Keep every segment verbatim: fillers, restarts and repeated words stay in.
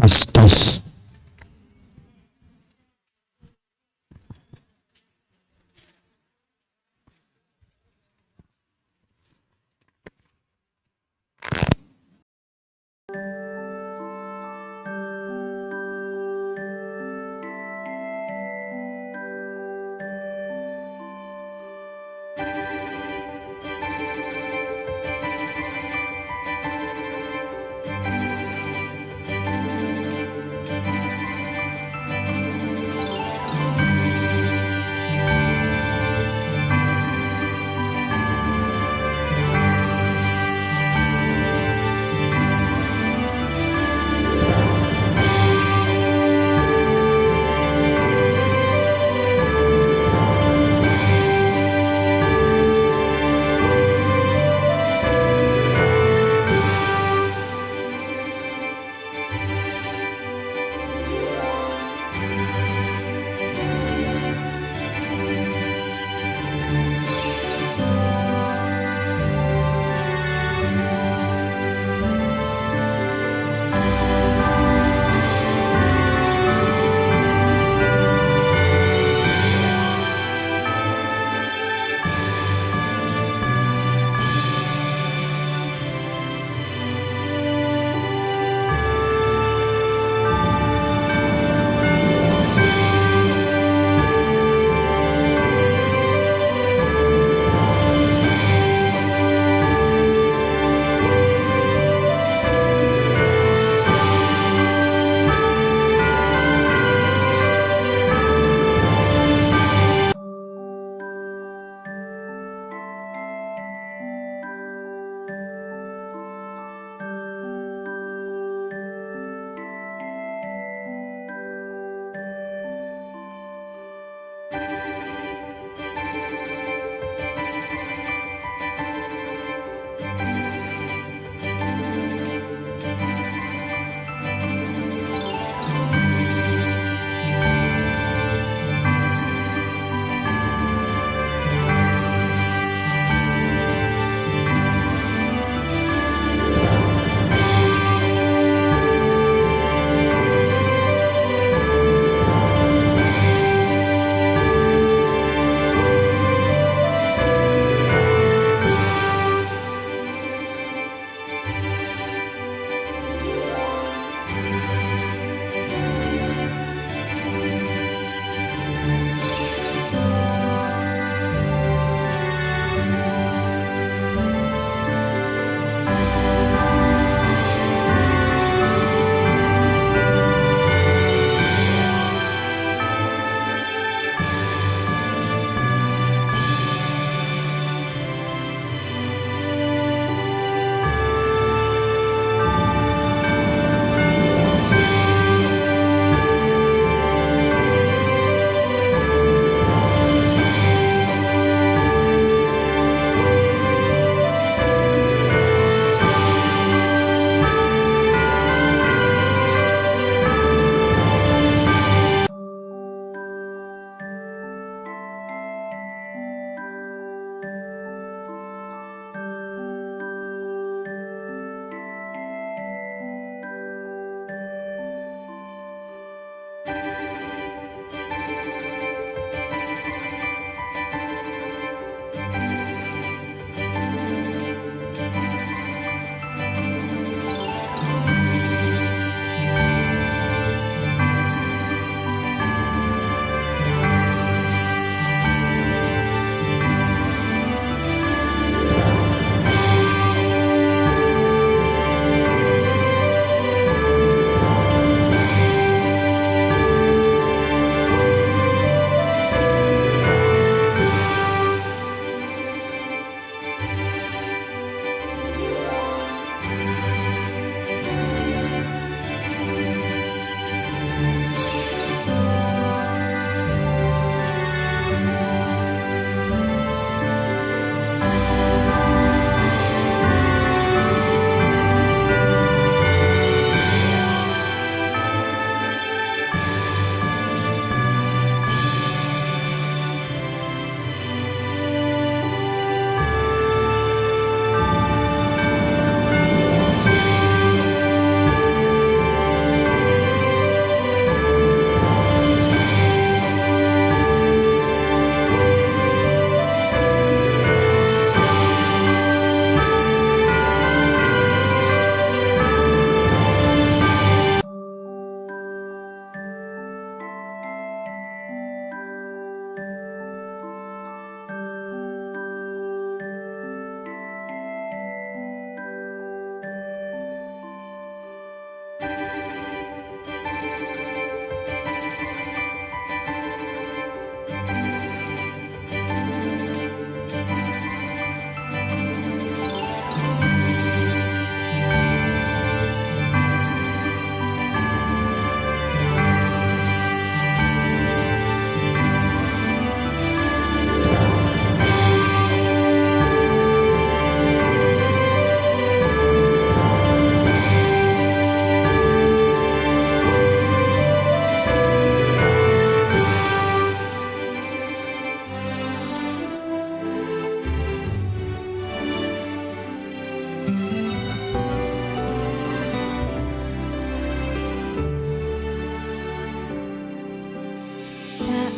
Tes, tes.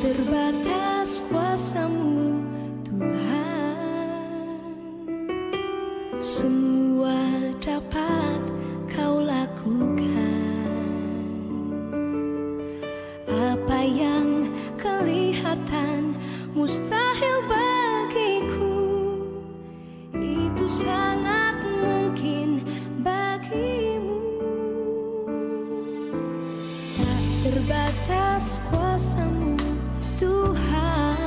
Terbatas kuasamu, Tuhan. Semua dapat kau lakukan. Apa yang kelihatan mustahil bagiku, itu sangat mungkin bagimu. Tak terbatas kuasamu, Tuhan.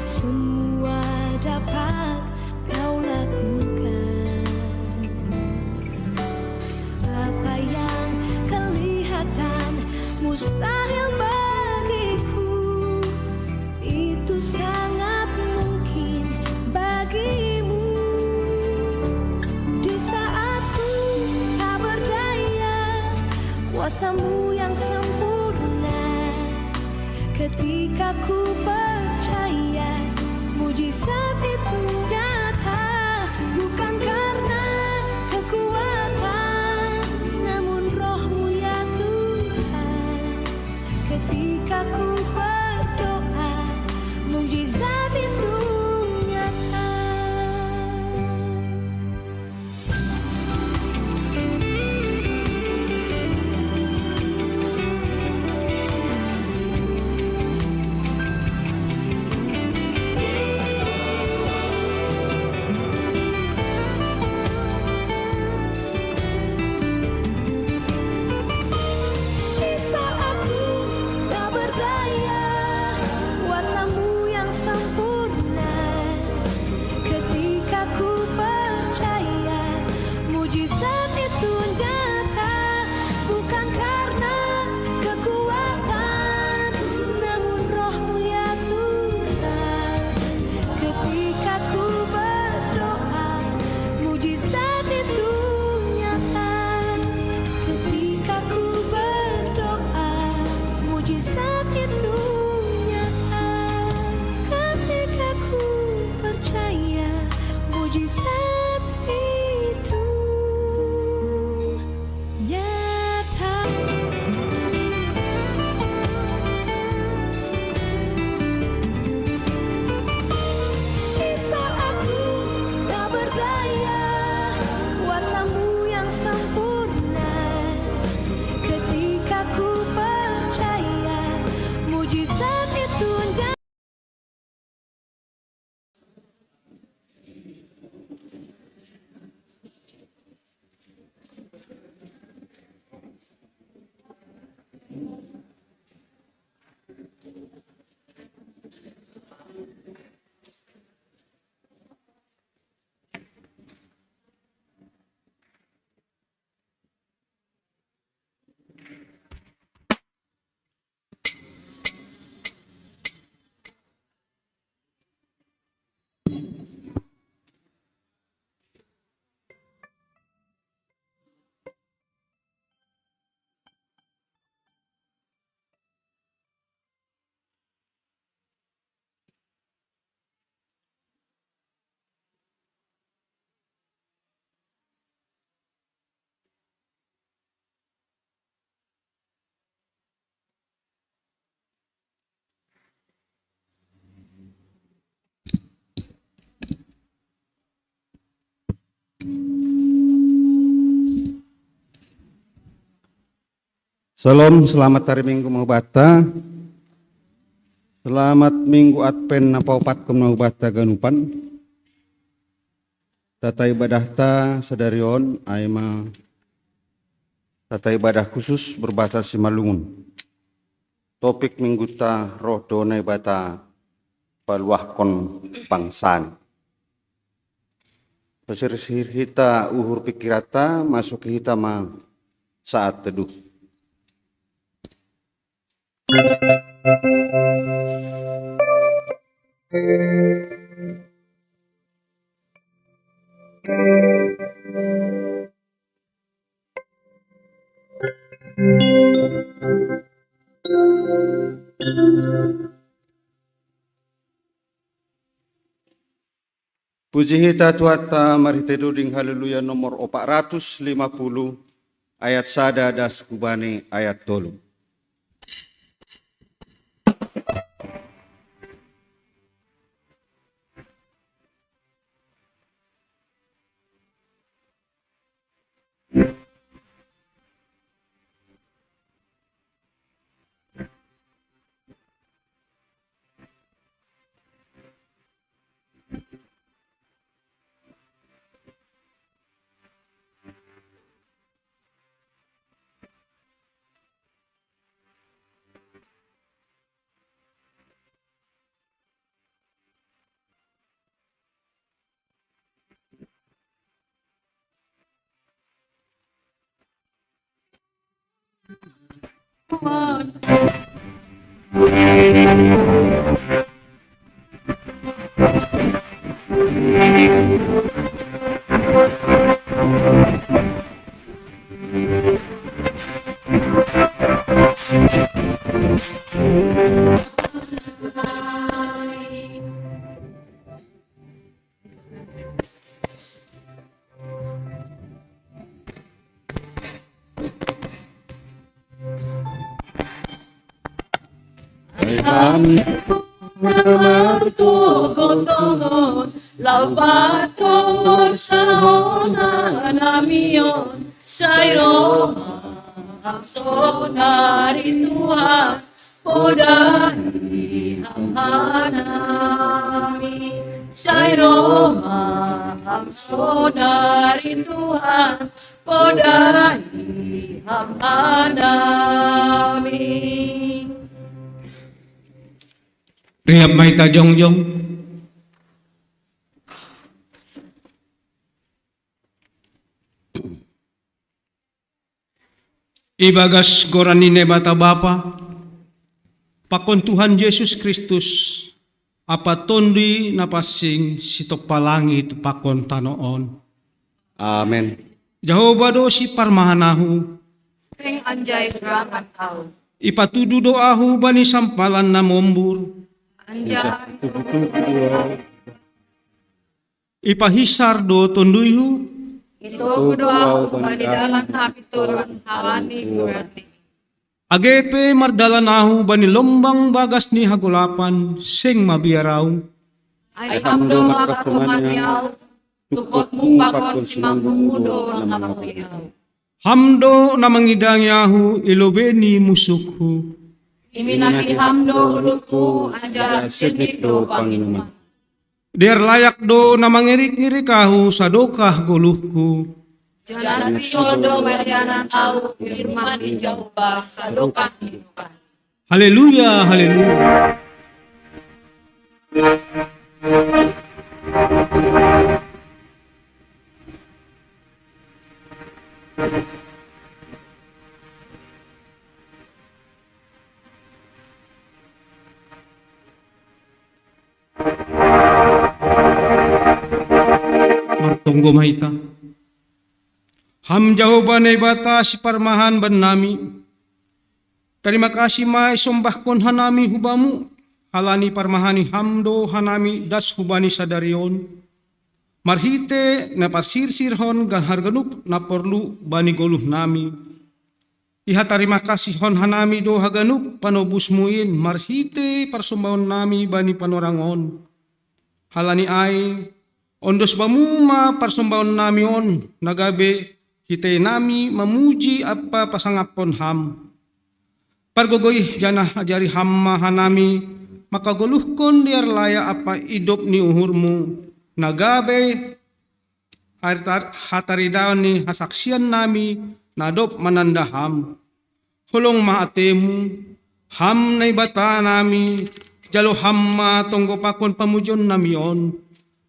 Semua dapat kau lakukan. Apa yang kelihatan mustahil bagiku, itu sangat mungkin bagimu. Di saatku tak berdaya, kuasamu yang sempurna. Ketika ku percaya, mujizat itu nyata. Bukan karena kekuatan, namun Roh-Mu, ya Tuhan. Ketika ku berdoa, mujizat itu nyata. Di saat ku tak berdaya, kuasamu yang sempurna. Ketika ku percaya, mujizat itu nyata. Bukan karena kekuatan, namun Roh-Mu, ya Tuhan. Ketika ku berdoa, mujizat itu nyata. Ketika ku berdoa, mujizat itu nyata. Ketika ku percaya, mujizat itu nyata. Di saat ku tak berdaya, kuasamu yang sempurna. Ketika ku percaya, mujizat itu nyata. Shalom, selamat hari Minggu maubata. Selamat Minggu Advent na paopatkon maubata ganupan. Tata ibadahta sadari on ai ma tata ibadah khusus berbahasa Simalungun. Topik mingguta: Roh do Naibata paluahkon bangsaNi. Pasirsir hita uhur pikiranta, masuki hita ma saat teduh. Puji hita Tuhanta marhitei doding Haleluya nomor opat ratus lima puluh, ayat sada das hubani ayat tolu. Tuhan. Tuhan, nama tu kotongon, lau bator sahona namion, sai Roma, hak sonari Tuhan, podahi ham hanami, sai Roma, hak sonari Tuhan, podahi ham hanami. Riap mai ta jongjong. Ibagas goran ni Naibata Bapa, pakon Tuhan Jesus Kristus, ampa Tonduy Napansing, sitompa langit pakon tano on. Amen. Jahowa do siparmahan ahu. Seng anjai berangan ahu. Ipatudu do ahu bani sampalan na mombur. Anjai tubu-tubu do ahu. Ipahinsar do tonduyhu. Itogu do ahu bani dalan hapintoron halani goran ni. Age pe mardalan ahu bani lombang bagas ni hagolapan, seng mabiar ahu. Ai ham do mangkasomani ahu, tungkotmu pakon simanggungmu do na mangoli ahu. Ham do na mangidangi ahu i lobei ni musukhu. Iminaki ham do ulungku, anjaha sirnit do panginuman. Dear layak do na mangirik-irik ahu sadokah goluhku. Janah sihol do marianan ahu i rumah ni Jahowa sadokah ni dokah. Haleluya, haleluya. Martonggo ma hita. Ham Jahowa Naibata siparmahan bannami, tarima kasih ma isombahkon hanami hu Bamu, halani parmahani Ham do hanami das hubani sadari on, marhitei na parsirsirhon haganup na porlu bani goluhnami. Ihatarima kasihon hanami do haganup panobusmu in marhitei parsombaonnami bani panorang on. Halani ai, ondos Bamu ma parsombaonnami on, na gabe hiteinami mamuji ampa pasangaphon Ham. Pargogoi janah ajari Ham ma hanami mangkagoluhkon dear layak ampa idop ni uhurMu, na gabe hatar-, hataridaon ni hasaksiannami na dob mananda Ham. Holong ma atemu, Ham Naibatanami, jalo Ham ma tonggo pakon pamujionnami on,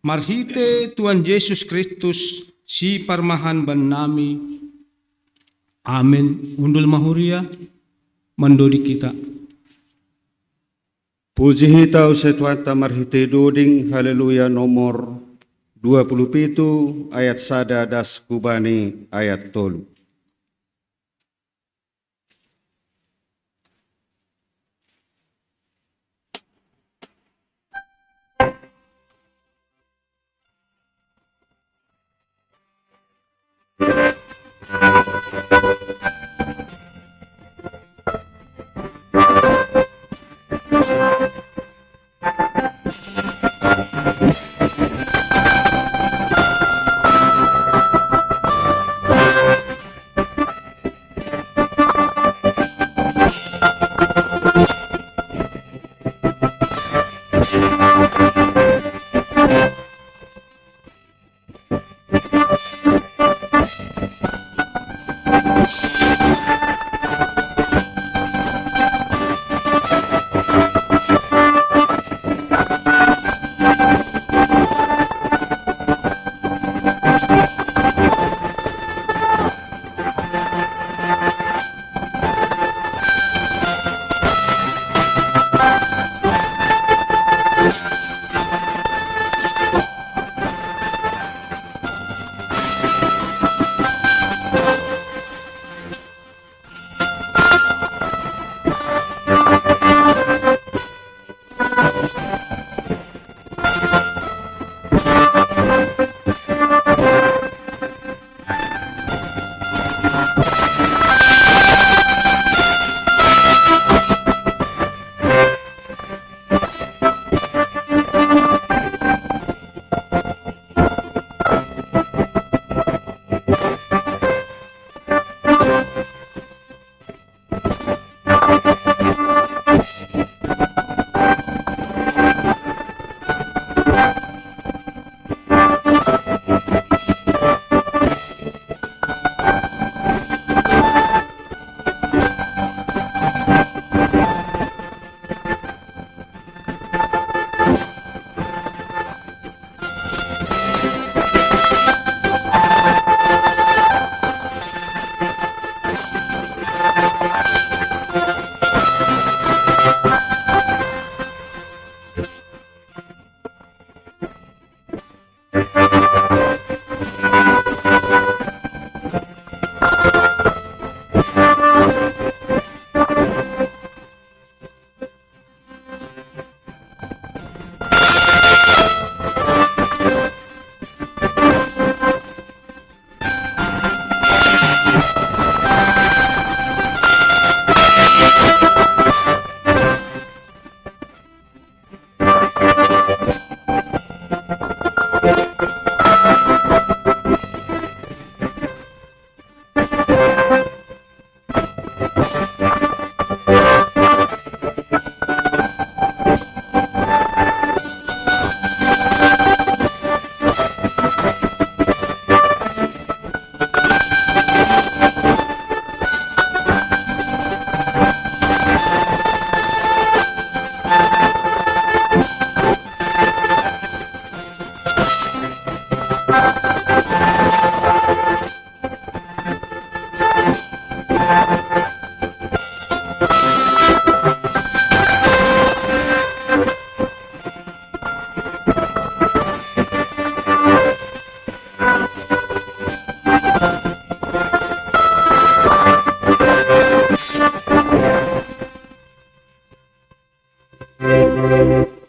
marhitei Tuhan Jesus Kristus, siparmahan bannami. Amen. Hundul ma huria, mandoding hita. Puji hita use Tuhanta marhitei doding, Haleluya, nomor dua puluh pitu, ayat sada das hubani ayat tolu.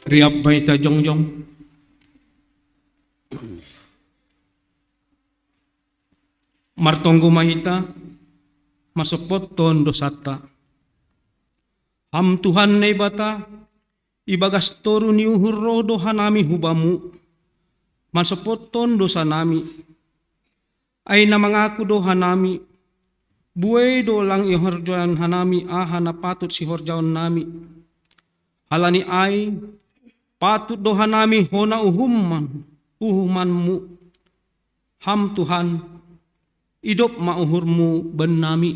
Riap ma hita jongjong. Martonggo ma hita, mansompothon dosanta. Ham Tuhan Naibata, ibagas toru ni uhur ro do hanami hu Bamu, mansompothon dosanami. Ai na mangaku do hanami, buei do lang ihorjahon hanami aha na patut sihorjahonnami. Halani ai, patut do hanami hona uhuman, uhumanmu. Ham Tuhan, idop ma uhurmu bannami.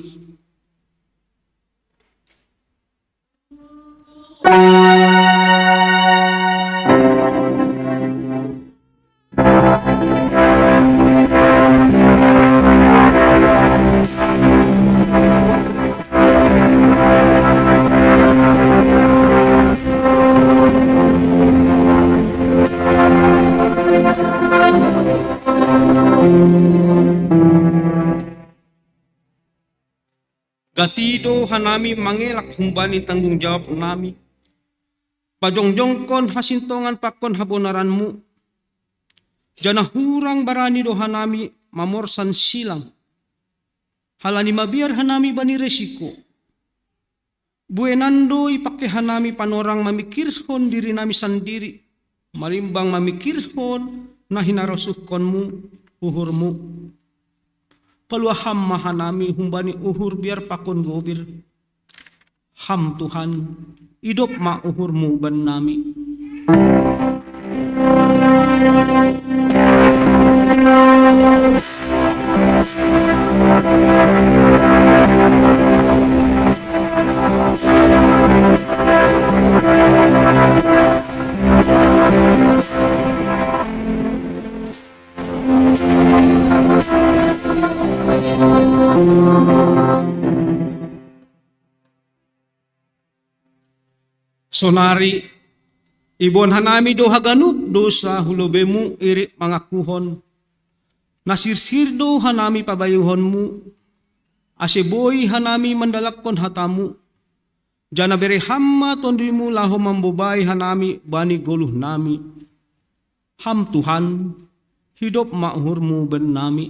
Gati do hanami mangelak humbani tanggung jawab nami, pajongjongkon hasintongan pakon habonaranmu, janah hurang barani do hanami mamorsan silang, halani mabiar hanami bani resiko. Buenan do ipake hanami panorang mamikirhon dirinami sandiri, marimbang mamikirhon na hinarosuhkonmu uhurmu. Paluah Ham ma hanami humbani uhur biar pakon gobir. Ham Tuhan, idop ma uhurmu bannami. Sonari, iboan hanami do haganup dosa hu lobeimu irik mangakuhon, na sirsir do hanami pabayuhonmu, ase boi hanami mandalakkon hatamu, janah bere Ham ma tonduimu laho mambobai hanami bani goluhnami. Ham Tuhan, idop ma uhurmu bannami.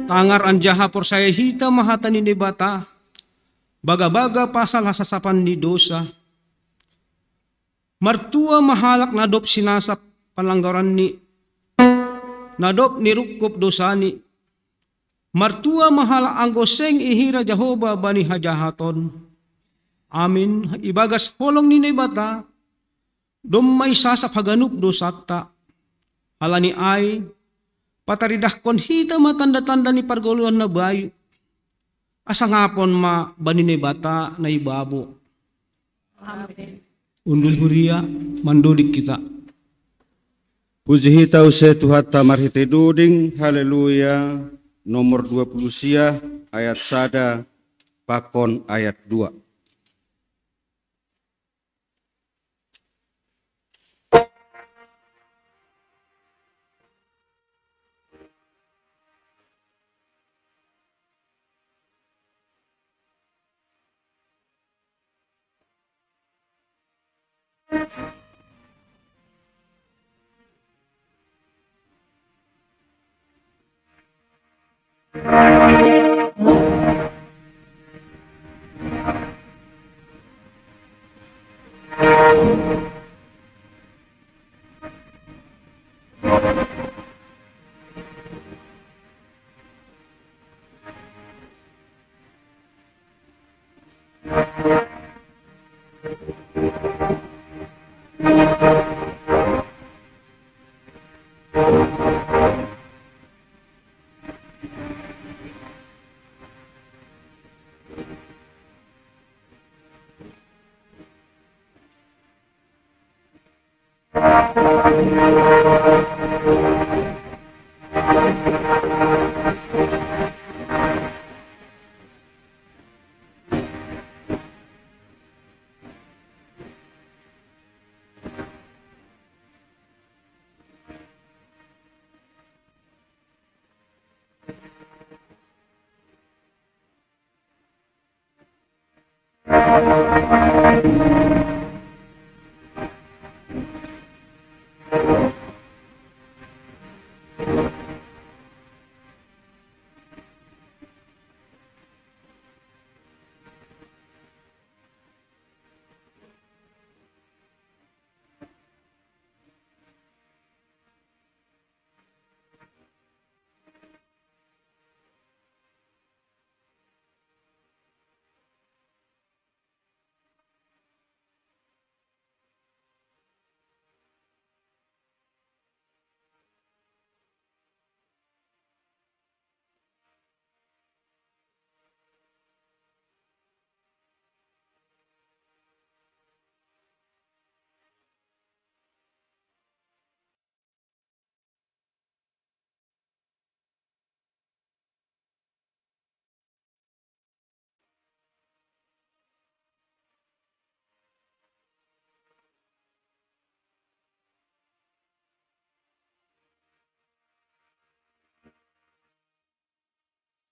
Tangar anjaha porsaya hita ma hata ni Naibata, bagabaga pasal hasasapan ni dosa. Martua ma halak na dob sinasap panlanggaranni, na dob nirungkop dosani. Martua ma halak anggo seng ihira Jahowa bani hajahaton. Amin. Ibagas holong ni Naibata, domma isasap haganup dosanta. Halani ai, pataridahkon hita ma tanda-tanda ni pargoluhan na bayu. Asa ngapon ma bani Naibata na i babo. Amin. Undul huria, mandodik hita. Puji hita use Tuhanta marhitei doding, haleluya, nomor dua puluh sia, ayat sada pakon ayat dua.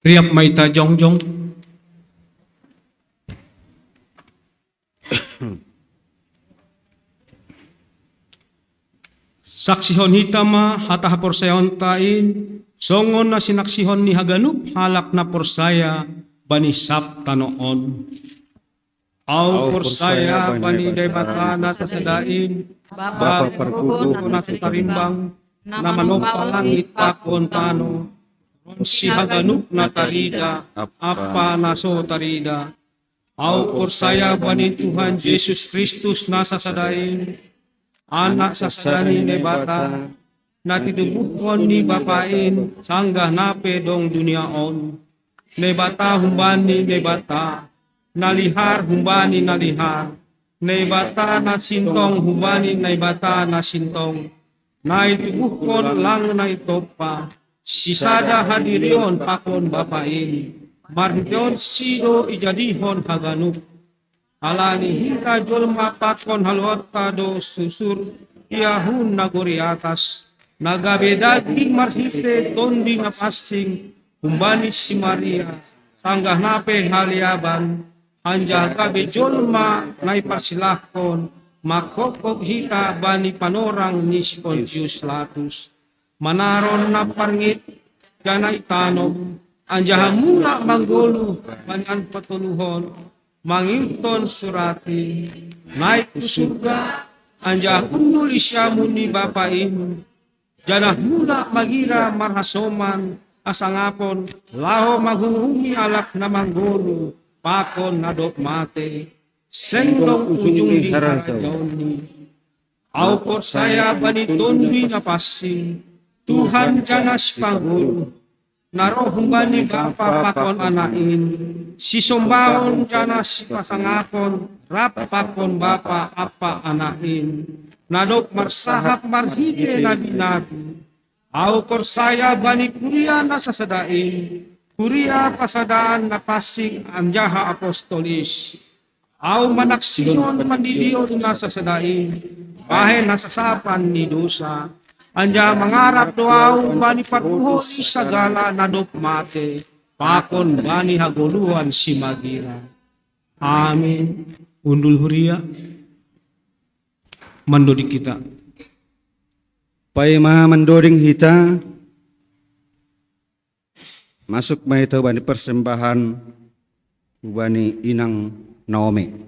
Riap ma hita jongjong. Saksihon hita ma hata haporsayaonta in, songon na sinaksihon ni haganup halak na porsaya bani sab tano on. Ahu porsaya bani Debata na sasada in, Bapa pargogoh na so tarimbang, na manompa langit pakon tano, ronsi haganup na tarida, ampa na so tarida. Ahu porsaya bani Tuhan Jesus Kristus na sasada in, Anak sasada ni Debata, na titubuhkon ni Bapa in, sanggah na pe dong dunia on. Debata humbani Debata, na lihar humbani na lihar, Debata na sintong humbani Debata na sintong, na itubuhkon lang na itompa, sisada hadirion pakon Bapa in, marhiteionsi do ijadihon haganup. Ala ni hita jolma pakon haluaonta do susur ia hun nagori atas, na gabe daging marhite Tonduy Napansing, humbani si Maria, sanggah na pe haleaban, anjaha gabe jolma na iparsilahkon, manghophop hita bani panorang ni si Pontius Latus, manaron na parngit, janah itanom, anjaha mulak manggoluh bani an patoluhon, mangihuthon surati, naik hu surga, anjaha hundul di siamun ni Bapa in, janah mulak magira marhasoman hasangapon, laho manguhumi halak na manggoluh pakon na dob mate, seng dong ujung ni harajaonni. Ahu porsaya bani Tonduy Napansing, Tuhan janah Sipanggoluh, na roh humbani Bapa pakon Anak in, sisombahon janah sipasangapon rap pakon Bapa ampa Anak in, na dob marsahap marhite nabi-nabi. Ahu porsaya bani kuria na sasada in, kuria pasadaan na pansing anjaha apostolis. Ahu manaksihon pandidion na sasada in, bahen hasasapan ni dousa, anjaha mangarap do ahu bani parpuho ni sagala na dob mate, pakon bani hagoluhan simagira. Amin. Hundul huria, mandoding hita. Paima mandoding hita, masuk ma hita hubani parsembahan hubani inang Naomi.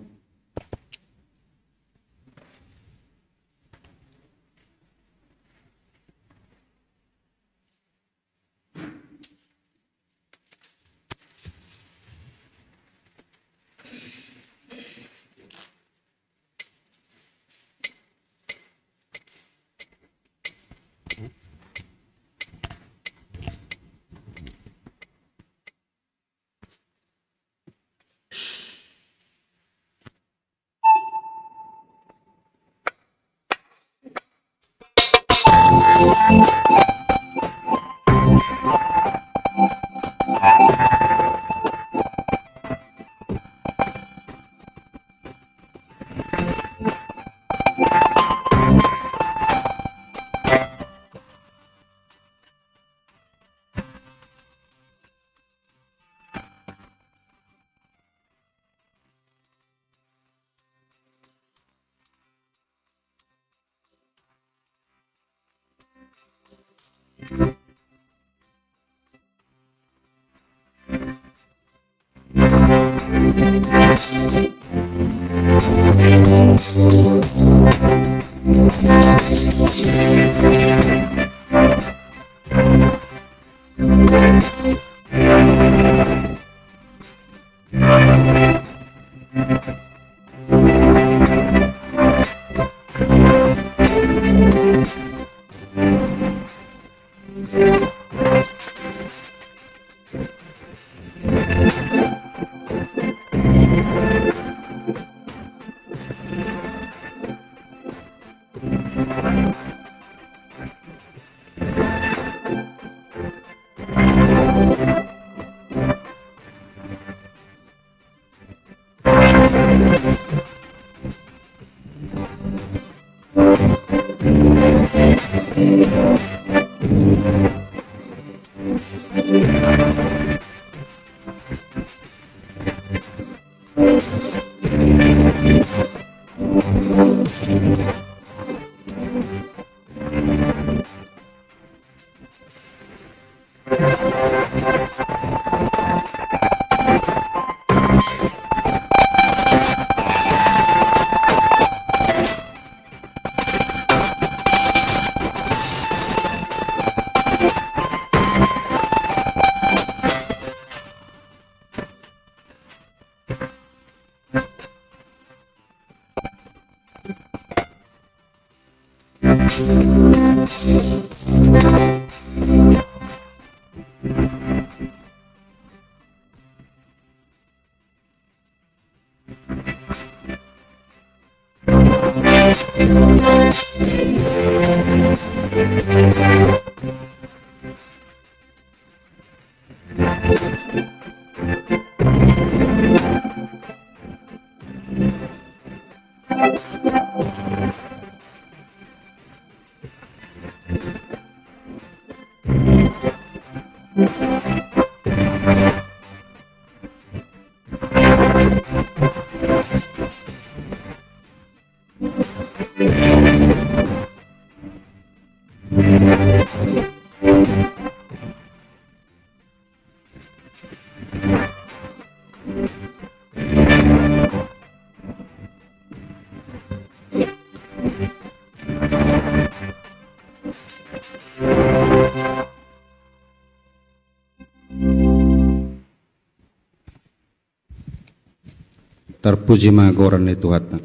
Tarpuji ma goran ni Tuhanta.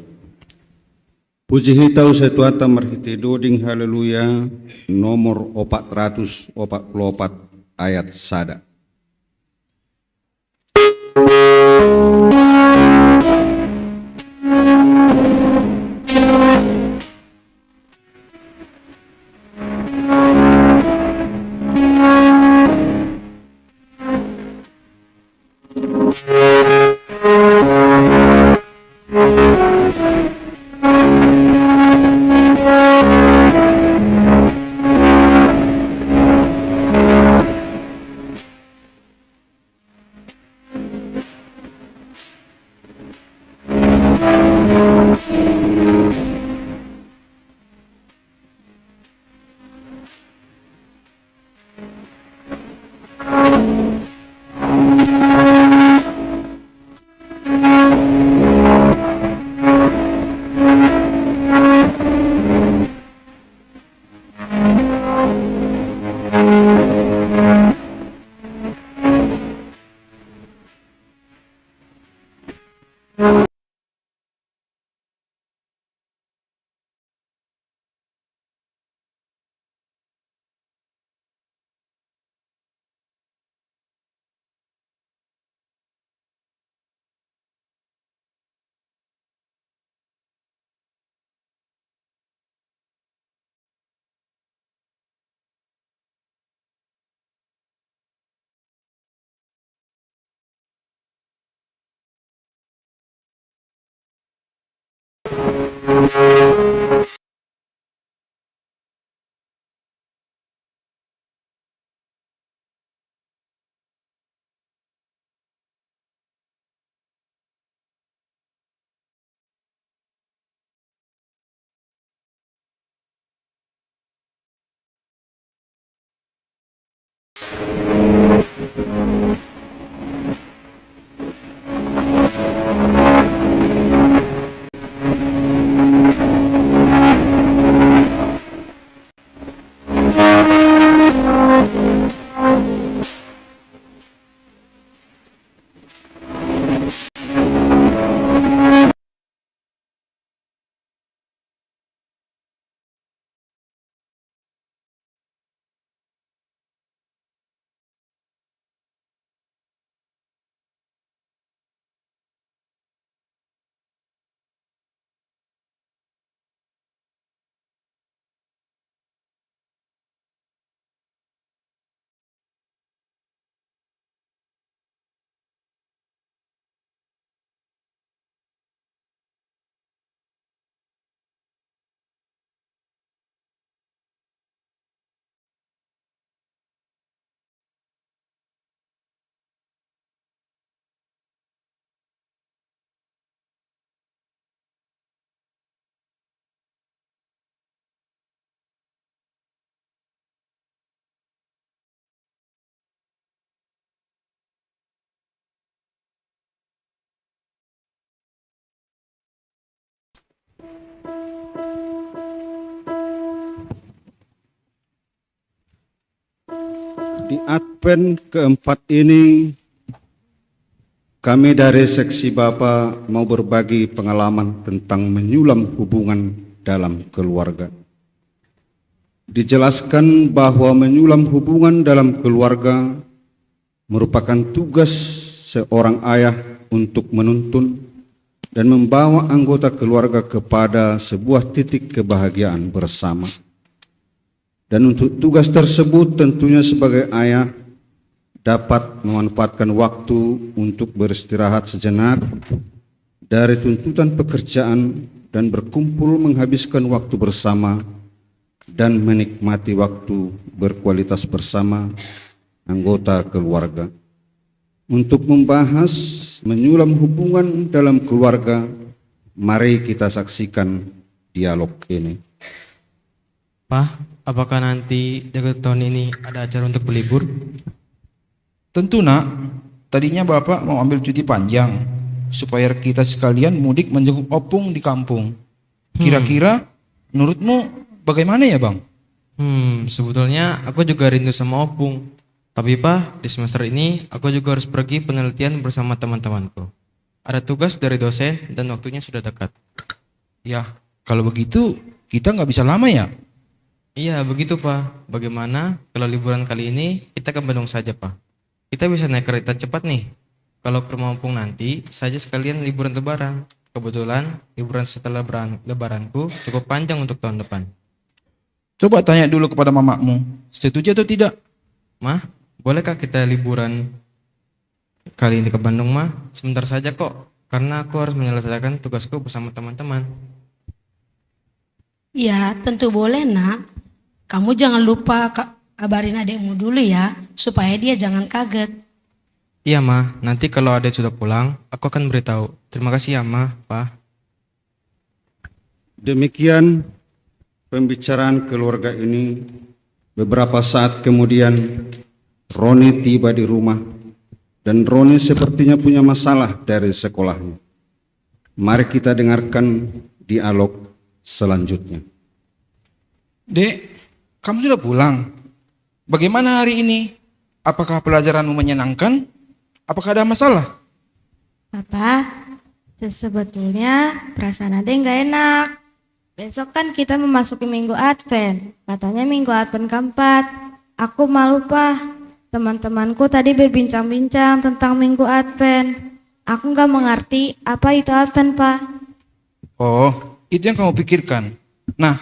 Puji hita husai Tuhanta marhitei doding, haleluya, nomor opat ratus opat puluh opat, ayat sada. Di Advent keempat ini, kami dari seksi Bapa mau berbagi pengalaman tentang menyulam hubungan dalam keluarga. Dijelaskan bahwa menyulam hubungan dalam keluarga merupakan tugas seorang ayah untuk menuntun dan membawa anggota keluarga kepada sebuah titik kebahagiaan bersama. Dan untuk tugas tersebut, tentunya sebagai ayah dapat memanfaatkan waktu untuk beristirahat sejenak dari tuntutan pekerjaan dan berkumpul menghabiskan waktu bersama dan menikmati waktu berkualitas bersama anggota keluarga. Untuk membahas menyulam hubungan dalam keluarga, mari kita saksikan dialog ini. Pah, apakah nanti di akhir tahun ini ada acara untuk berlibur? Tentu, Nak. Tadinya Bapak mau ambil cuti panjang supaya kita sekalian mudik menjenguk opung di kampung. Hmm. Kira-kira menurutmu bagaimana ya, Bang? Hmm, sebetulnya aku juga rindu sama opung. Tapi, Pah, di semester ini aku juga harus pergi penelitian bersama teman-temanku. Ada tugas dari dosen dan waktunya sudah dekat. Ya, kalau begitu kita nggak bisa lama ya? Iya, begitu, Pah. Bagaimana kalau liburan kali ini kita ke Bandung saja, Pah? Kita bisa naik kereta cepat nih. Kalau ke rumah opung nanti, saja sekalian liburan lebaran. Kebetulan liburan setelah lebaran, lebaranku cukup panjang untuk tahun depan. Coba tanya dulu kepada mamamu, setuju atau tidak? Mah, bolehkah kita liburan kali ini ke Bandung, Mah? Sebentar saja kok, karena aku harus menyelesaikan tugasku bersama teman-teman. Ya, tentu boleh, Nak. Kamu jangan lupa ka- kabarin adikmu dulu ya, supaya dia jangan kaget. Iya, Mah. Nanti kalau adik sudah pulang, aku akan beritahu. Terima kasih ya, Mah, Pah. Demikian pembicaraan keluarga ini. Beberapa saat kemudian, Roni tiba di rumah dan Roni sepertinya punya masalah dari sekolahnya. Mari kita dengarkan dialog selanjutnya. Dek, kamu sudah pulang? Bagaimana hari ini? Apakah pelajaranmu menyenangkan? Apakah ada masalah? Papa, sebetulnya perasaan Ade nggak enak. Besok kan kita memasuki minggu Advent, katanya minggu Advent keempat. Aku malu, Pak. Teman-temanku tadi berbincang-bincang tentang minggu Advent. Aku nggak mengerti apa itu Advent, Pak. Oh, itu yang kamu pikirkan. Nah,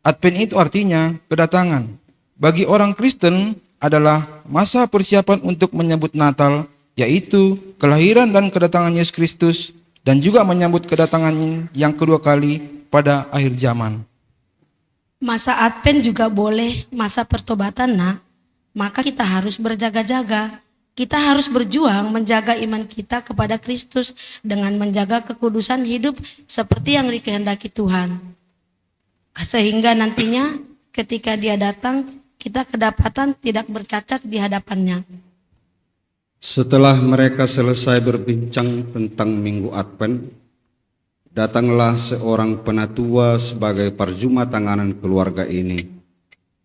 Advent itu artinya kedatangan. Bagi orang Kristen adalah masa persiapan untuk menyambut Natal, yaitu kelahiran dan kedatangan Yesus Kristus, dan juga menyambut kedatangan yang kedua kali pada akhir zaman. Masa Advent juga boleh masa pertobatan, Nak. Maka kita harus berjaga-jaga. Kita harus berjuang menjaga iman kita kepada Kristus dengan menjaga kekudusan hidup seperti yang dikehendaki Tuhan. Sehingga nantinya ketika Dia datang, kita kedapatan tidak bercacat di hadapan-Nya. Setelah mereka selesai berbincang tentang Minggu Advent, datanglah seorang penatua sebagai parjuma tanganan keluarga ini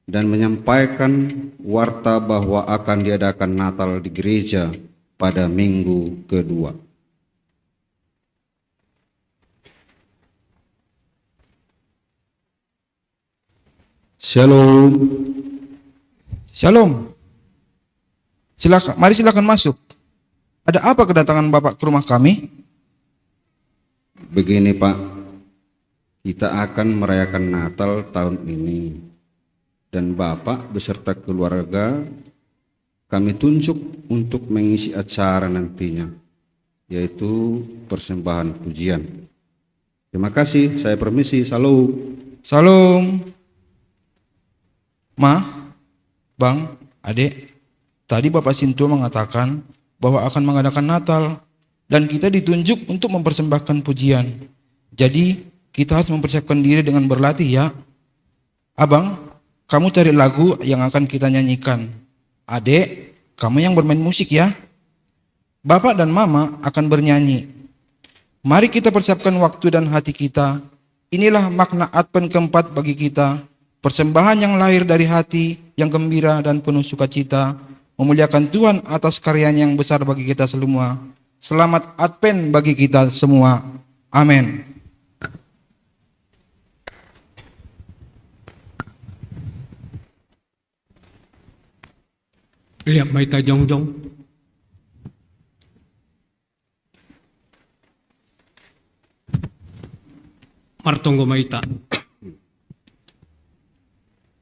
dan menyampaikan warta bahwa akan diadakan Natal di gereja pada minggu kedua. Shalom. Shalom. Silakan, mari silakan masuk. Ada apa kedatangan Bapak ke rumah kami? Begini, Pak. Kita akan merayakan Natal tahun ini. Dan Bapak beserta keluarga kami tunjuk untuk mengisi acara nantinya, yaitu persembahan pujian. Terima kasih, saya permisi. Shalom. Shalom. Ma, Bang, Adek, tadi Bapak Sintua mengatakan bahwa akan mengadakan Natal dan kita ditunjuk untuk mempersembahkan pujian. Jadi, kita harus mempersiapkan diri dengan berlatih ya. Abang, kamu cari lagu yang akan kita nyanyikan. Adek, kamu yang bermain musik ya. Bapak dan Mama akan bernyanyi. Mari kita persiapkan waktu dan hati kita Inilah makna Advent keempat bagi kita, persembahan yang lahir dari hati yang gembira dan penuh sukacita, memuliakan Tuhan atas karyanya yang besar bagi kita semua. Selamat Advent bagi kita semua. Amin. Lihat baita jongjong. Martonggo maita.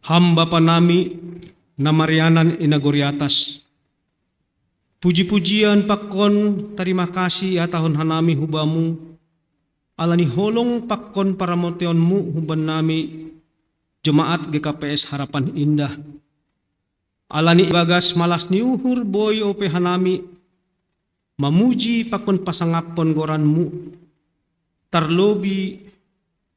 Ham Bapa nami, na marianan i nagori atas. Puji-pujian pakon tarima kasih ihatahon hanami hu Bamu, ala ni holong pakon paramotionMu huban nami, jemaat G K P S Harapan Indah. Ala ni ibagas malas ni uhur boi ope hanami, mamuji pakon pasangaphon goranMu, tarlobi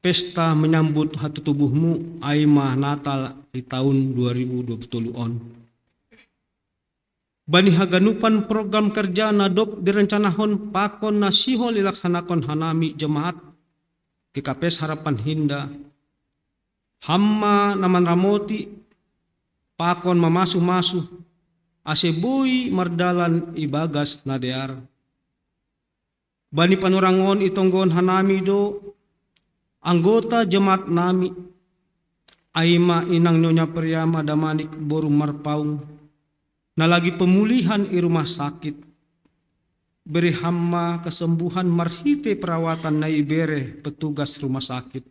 pesta menyambut hatutubuhMu, ai ma Natal i taun dua ribu dua puluh tolu on. Bani haganupan program kerja na dob direncanahon pakon na sihol ilaksanakon hanami jemaat G K P S Harapan Indah, Ham ma na manramoti pakon mamasuh-masuh, ase boi mardalan ibagas na dear. Bani panorang on itonggohon hanami do anggota jemaat nami, ai ma inang Nyonya Priama Damanik boru Marpaung, na lagi pemulihan i rumah sakit. Bere Ham ma kesembuhan marhite perawatan na ibere petugas rumah sakit.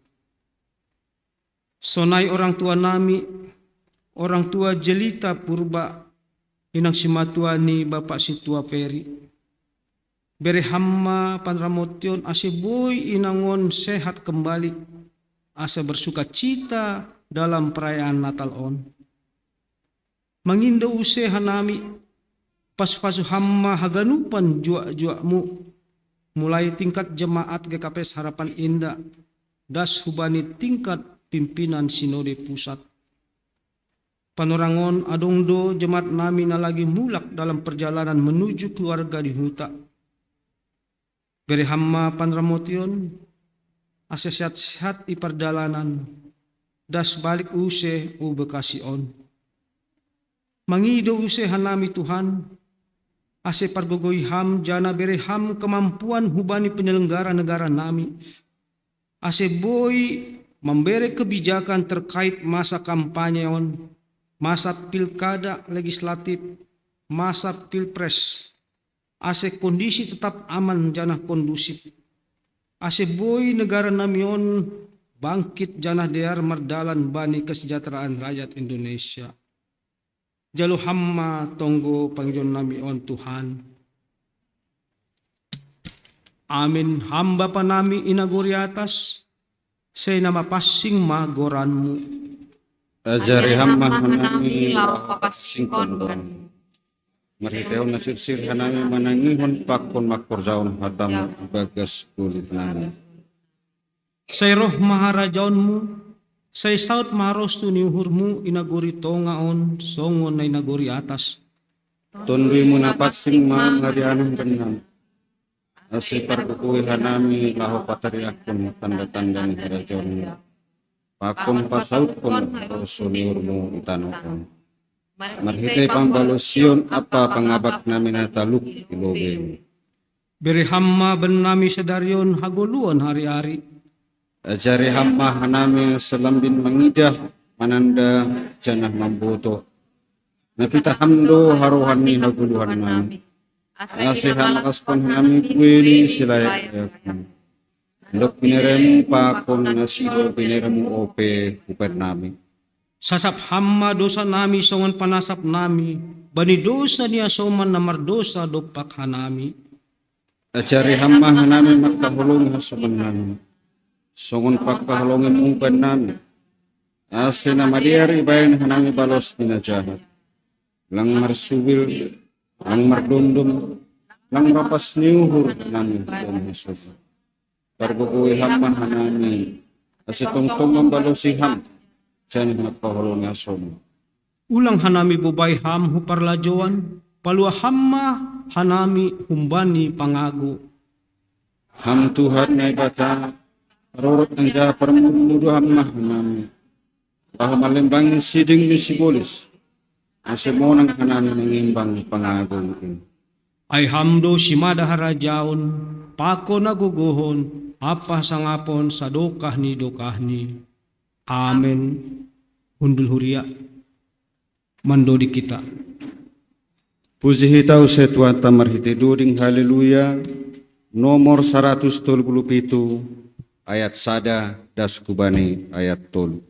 Sonai orang tua nami, orang tua Jelita Purba, inang simatua ni Bapak Sintua Peri. Bere Ham ma panramotion ase boi inang on sehat kembali, asa bersukacita dalam perayaan Natal on. Mangindo use hanami, pasu-pasu Ham ma haganupan juak-juakMu, mulai tingkat jemaat G K P S Harapan Indah, das hubani tingkat pimpinan Sinode Pusat. Panorang on adong do jemaat nami na lagi mulak dalam perjalanan menuju keluarga di huta. Bere Ham ma panramotion, ase sehat-sehat i pardalanan, das balik use hu Bekasi on. Mangido use hanami Tuhan, ase pargogoi Ham janah bere Ham kemampuan hubani penyelenggara negara nami, ase boi mambere kebijakan terkait masa kampanye on, masa pilkada legislatif, masa pilpres, ase kondisi tetap aman janah kondusif, ase boi negara nami on bangkit janah dear mardalan bani kesejahteraan rakyat Indonesia. Jalo Ham ma tonggo pangidoan nami on Tuhan. Amin. Ham Bapa nami i nagori atas, sai na mapansing ma goranMu. Ajari Ham ma hanami laho papansingkon goranMu. Marhitehon na sirsir hanami manangihon pakon mangkorjahon hataMu ibagas tondi nami. Sai roh ma harajaonMu, sai saut ma harostu ni uhurMu i nagori tonga on songon na i nagori atas. TondiMu na pansing ma marianan bennami, ase pargogoi hanami laho patariakkon tanda-tanda ni harajaonMu, pakon pasautkon harosuon ni uhurMu i tanoh on. Marhitei pambalosion ampa pangabak nami na talup i lobeiMu. Bere Ham ma bennami sadari on hagoluhan ari-ari. Ajari Ham ma hanami asa lambin mangidah, mananda, janah mamboto. Na pitah Ham do harohan ni hagoluhan nami, ase hamaskon hanami buei ni silayak-layakMu. Ndok binereMu pakon na sihol binereMu ope hupen nami. Sasap Ham ma dosa nami songon panasap nami bani dosa ni hasoman na mardosa dompak hanami. Ajari Ham ma hanami mangkaholongi hasoman nami, songon pangkaholongiMu bennami, ase na madear ibahen hanami balos ni na jahat. Lang marsubil, lang mardondom, lang rapas ni uhur hanami hubahen hasoman. Pargogoi Ham ma hanami, ase tongtong mambalosi Ham, janah mangkaholongi hasoman. Ulang hanami bobai Ham hu parlajouan, palua Ham ma hanami humbani pangago. Ham Tuhan Naibata, Rurut anja permuduhan mah nami. Bahu malembangi siding ni sibolis. Ase monang hanami nangimbang pangagung ini. Ai hamdo simada harajaon, pako na gogohon, apa sangapon sadokah ni dokahni. Amen. Hundul huria. Mandodi kita. Puji hita use Tuhan tamarhite doding haleluya, nomor saratus tolu puluh pitu, ayat sada das kubani ayat tolu.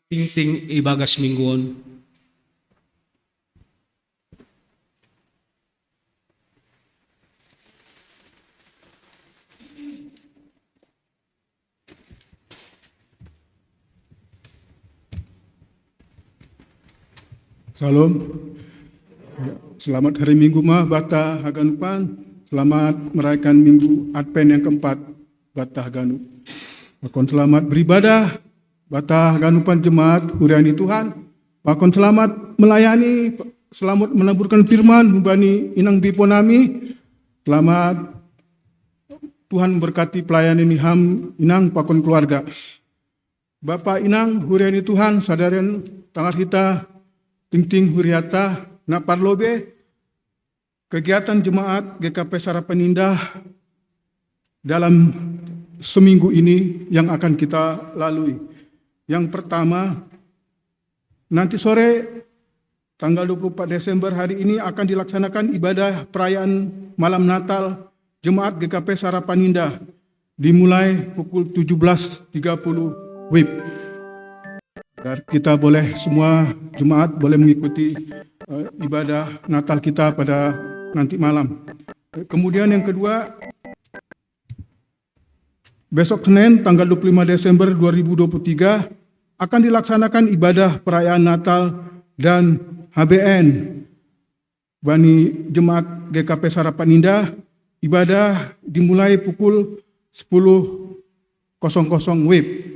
Tingting ibagas mingguon. Shalom. Ya, selamat hari Minggu ma banta haganupan. Selamat merayakan Minggu Advent yang keempat banta haganup. Pakon selamat beribadah banta haganupan jemaat huria ni Tuhan. Pakon selamat melayani, selamat menaburkan firman humbani inang bipo nami. Selamat, Tuhan berkati pelayanan ni ham inang pakon keluarga. Bapa inang huria ni Tuhan, sadari on tangar hita tingting huriata, na parlobei kegiatan jemaat G K P Sarapan Indah dalam seminggu ini yang akan kita lalui. Yang pertama, nanti sore tanggal dua puluh empat Desember hari ini akan dilaksanakan ibadah perayaan malam Natal Jemaat G K P Sarapan Indah, dimulai pukul tujuh belas tiga puluh wib. Agar kita boleh, semua jemaat boleh mengikuti, eh, ibadah Natal kita pada nanti malam. Eh, kemudian yang kedua, besok Senin tanggal dua puluh lima Desember dua ribu dua puluh tiga akan dilaksanakan ibadah perayaan Natal dan H B N bani jemaat G K P Sarapan Indah. Ibadah dimulai pukul sepuluh kosong kosong wib.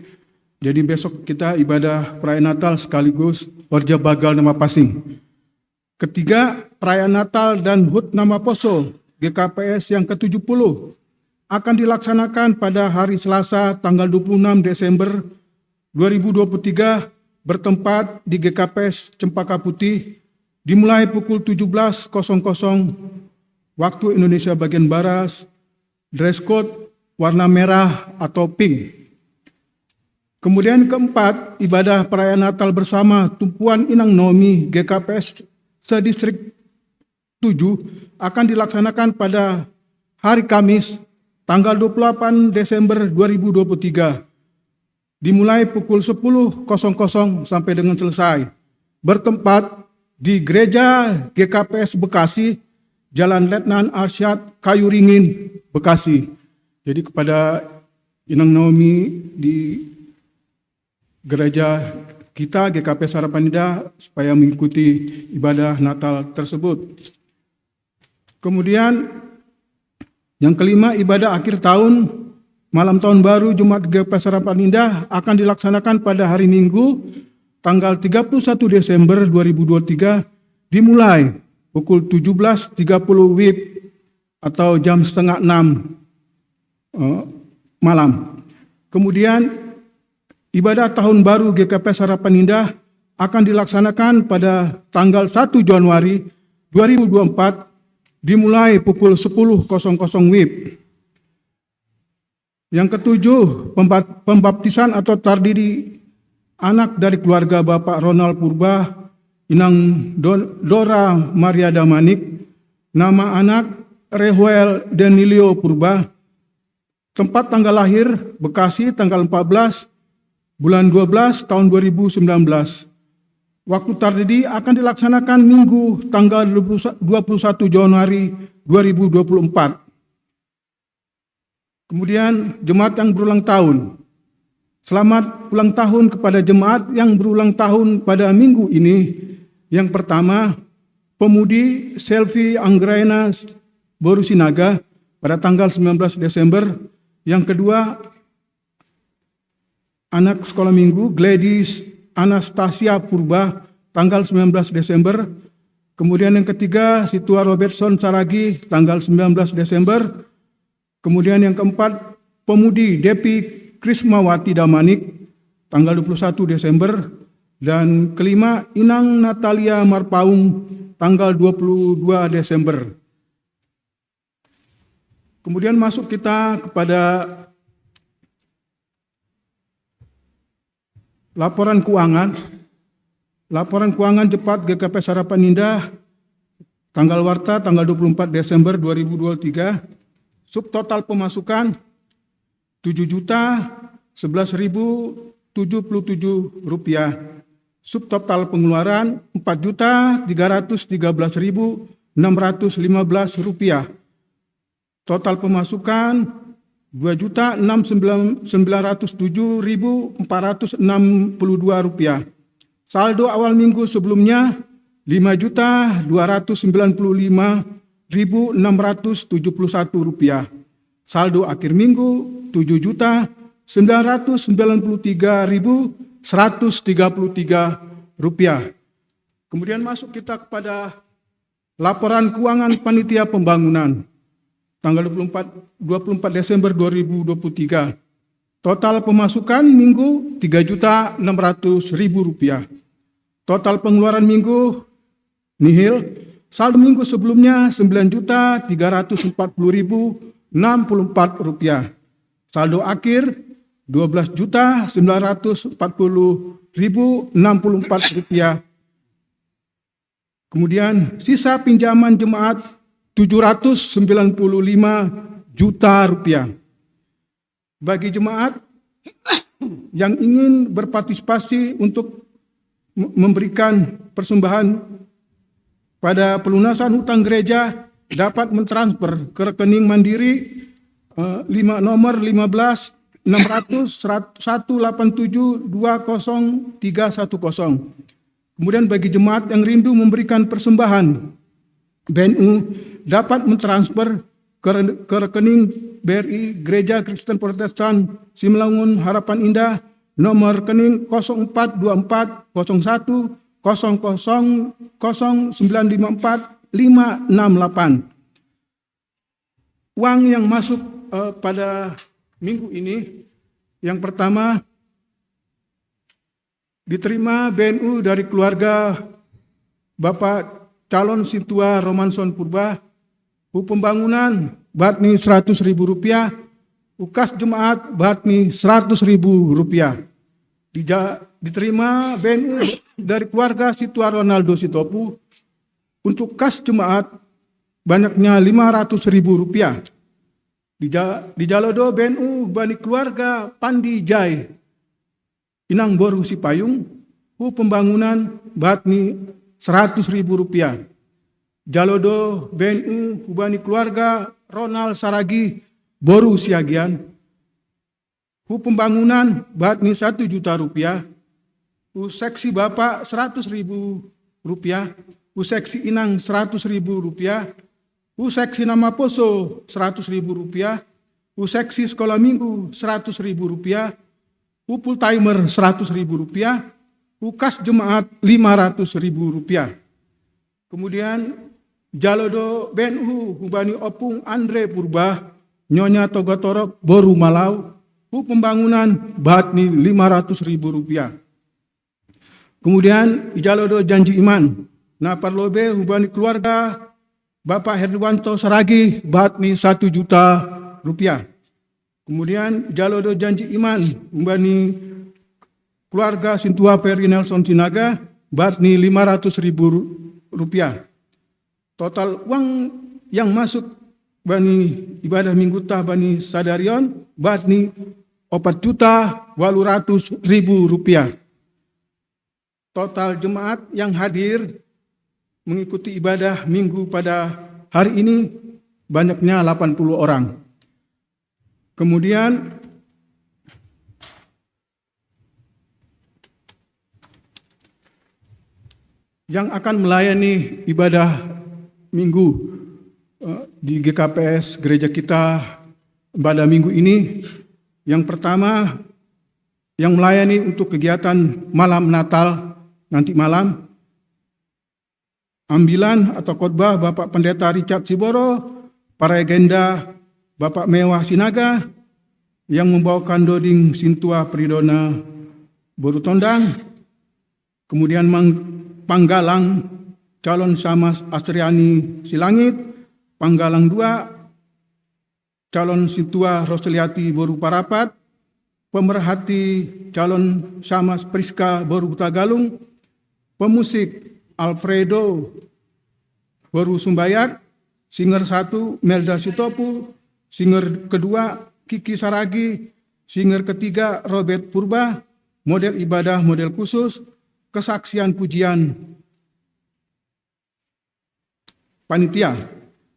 Jadi besok kita ibadah perayaan Natal sekaligus Warja Bagal Nama Pasing. Ketiga, perayaan Natal dan hut nama poso G K P S yang ketujuh puluh akan dilaksanakan pada hari Selasa tanggal dua puluh enam Desember dua ribu dua puluh tiga, bertempat di G K P S Cempaka Putih, dimulai pukul tujuh belas kosong kosong waktu Indonesia bagian Barat, dress code warna merah atau pink. Kemudian keempat, ibadah perayaan Natal bersama Tumpuan Inang Naomi G K P S se-Distrik tujuh akan dilaksanakan pada hari Kamis, tanggal dua puluh delapan Desember dua ribu dua puluh tiga, dimulai pukul sepuluh kosong kosong sampai dengan selesai. Bertempat di Gereja G K P S Bekasi, Jalan Letnan Arsyad, Kayu Ringin, Bekasi. Jadi kepada Inang Naomi di gereja kita, G K P Sarapan Indah, supaya mengikuti ibadah Natal tersebut. Kemudian, Yang kelima, ibadah akhir tahun, malam tahun baru Jemaat G P S Harapan Indah akan dilaksanakan pada hari Minggu, tanggal tiga puluh satu Desember dua ribu dua puluh tiga, dimulai pukul tujuh belas tiga puluh wib atau jam setengah enam, eh, malam. Kemudian, ibadah tahun baru G K P S Harapan Indah akan dilaksanakan pada tanggal satu Januari dua ribu dua puluh empat, dimulai pukul sepuluh kosong kosong wib. Yang ketujuh, pembat-, pembaptisan atau tardidi anak dari keluarga Bapak Ronald Purba, Inang Don-, Dora Maria Damanik, nama anak Rehuel Denilio Purba, tempat tanggal lahir Bekasi, tanggal empat belas bulan dua belas tahun dua ribu sembilan belas. Waktu tardidi akan dilaksanakan Minggu, tanggal dua puluh satu Januari dua ribu dua puluh empat. Kemudian, jemaat yang berulang tahun. Selamat ulang tahun kepada jemaat yang berulang tahun pada minggu ini. Yang pertama, pemudi Selvi Anggraina Boru Sinaga pada tanggal sembilan belas Desember. Yang kedua, anak sekolah minggu Gladys Anastasia Purba, tanggal sembilan belas Desember. Kemudian yang ketiga, Situa Robertson Saragi, tanggal sembilan belas Desember. Kemudian yang keempat, pemudi Depi Krismawati Damanik, tanggal dua puluh satu Desember. Dan kelima, Inang Natalia Marpaung, tanggal dua puluh dua Desember. Kemudian masuk kita kepada laporan keuangan. Laporan keuangan jemaat G K P S Harapan Indah, tanggal warta, tanggal dua puluh empat Desember dua ribu dua puluh tiga. Subtotal pemasukan tujuh juta sebelas ribu tujuh puluh tujuh rupiah. Subtotal pengeluaran empat juta tiga ratus tiga belas ribu enam ratus lima belas rupiah. Total pemasukan dua juta enam sembilan ratus tujuh ribu empat ratus enam puluh dua rupiah. Saldo awal minggu sebelumnya lima juta dua ratus sembilan puluh lima ribu enam ratus tujuh puluh satu rupiah. Saldo akhir minggu tujuh juta sembilan ratus sembilan puluh tiga ribu seratus tiga puluh tiga rupiah. Kemudian masuk kita kepada laporan keuangan panitia pembangunan tanggal dua puluh empat, dua puluh empat Desember dua ribu dua puluh tiga. Total pemasukan minggu tiga juta enam ratus ribu rupiah. Total pengeluaran minggu nihil. Saldo minggu sebelumnya sembilan juta tiga ratus empat puluh ribu enam puluh empat rupiah. Saldo akhir dua belas juta sembilan ratus empat puluh ribu enam puluh empat rupiah. Kemudian sisa pinjaman jemaat tujuh ratus sembilan puluh lima juta rupiah. Bagi jemaat yang ingin berpartisipasi untuk memberikan persembahan pada pelunasan hutang gereja dapat mentransfer ke rekening Mandiri, eh, lima, nomor lima belas enam ratus satu delapan tujuh dua kosong tiga satu kosong. Kemudian bagi jemaat yang rindu memberikan persembahan, B N U dapat mentransfer ke, ke rekening B R I Gereja Kristen Protestan Simalungun Harapan Indah, nomor rekening kosong empat dua empat kosong satu kosong kosong kosong sembilan lima empat lima enam delapan. Uang yang masuk, eh, pada minggu ini, yang pertama, diterima B N U dari keluarga Bapak calon Sintua Romanson Purba, hu pembangunan baht ni seratus ribu rupiah, hu kas jemaat baht ni seratus ribu rupiah. Dija-, diterima B N U dari keluarga Sintua Ronaldo Sitopu untuk kas jemaat banyaknya lima ratus ribu rupiah. Dija-, dijalodo B N U bani keluarga Pandi Jai, Inang Boru Sipayung, hu pembangunan baht ni seratus ribu rupiah. Jalodo B N U hu bani keluarga Ronald Saragi, Boru Siagian, hu pembangunan baht ni satu juta rupiah, hu seksi bapak seratus ribu rupiah, hu seksi inang seratus ribu rupiah, U seksi nama poso seratus ribu rupiah, u seksi sekolah minggu seratus ribu rupiah, u full timer seratus ribu rupiah, u kas jemaat lima ratus ribu rupiah. Kemudian jalo do B N U hubani Opung Andre Purba, Nyonya Togatorop boru Malau, u pembangunan bahat ni lima ratus ribu rupiah. Kemudian ijalo do janji iman na parlobe hubani keluarga Bapak Herdiwanto Saragi bahat ni satu juta rupiah. Kemudian ijalo do janji iman hubani keluarga Sintua Ferry Nelson Sinaga bahat ni lima ratus ribu rupiah. Total uang yang masuk bani ibadah minggu tah bani sadarion bahat ni opat juta walu ratus ribu rupiah. Total jemaat yang hadir mengikuti ibadah minggu pada hari ini banyaknya delapan puluh orang. Kemudian yang akan melayani ibadah minggu eh, di G K P S gereja kita pada minggu ini, yang pertama, yang melayani untuk kegiatan malam Natal nanti malam, ambilan atau khotbah Bapak Pendeta Richard Siboro, para legenda Bapak Mewah Sinaga, yang membawakan doding Sintua Pridona Boru Tondang, kemudian Mang- Panggalang calon Samas Astriani Silangit, Panggalang dua calon Sintua Roseliati Boru Parapat, pemerhati calon Samas Priska Boru Hutagalung, pemusik Alfredo Boru Sumbayak, singer satu Melda Sitopu, singer kedua Kiki Saragi, singer ketiga Robert Purba, model ibadah model khusus, kesaksian pujian panitia.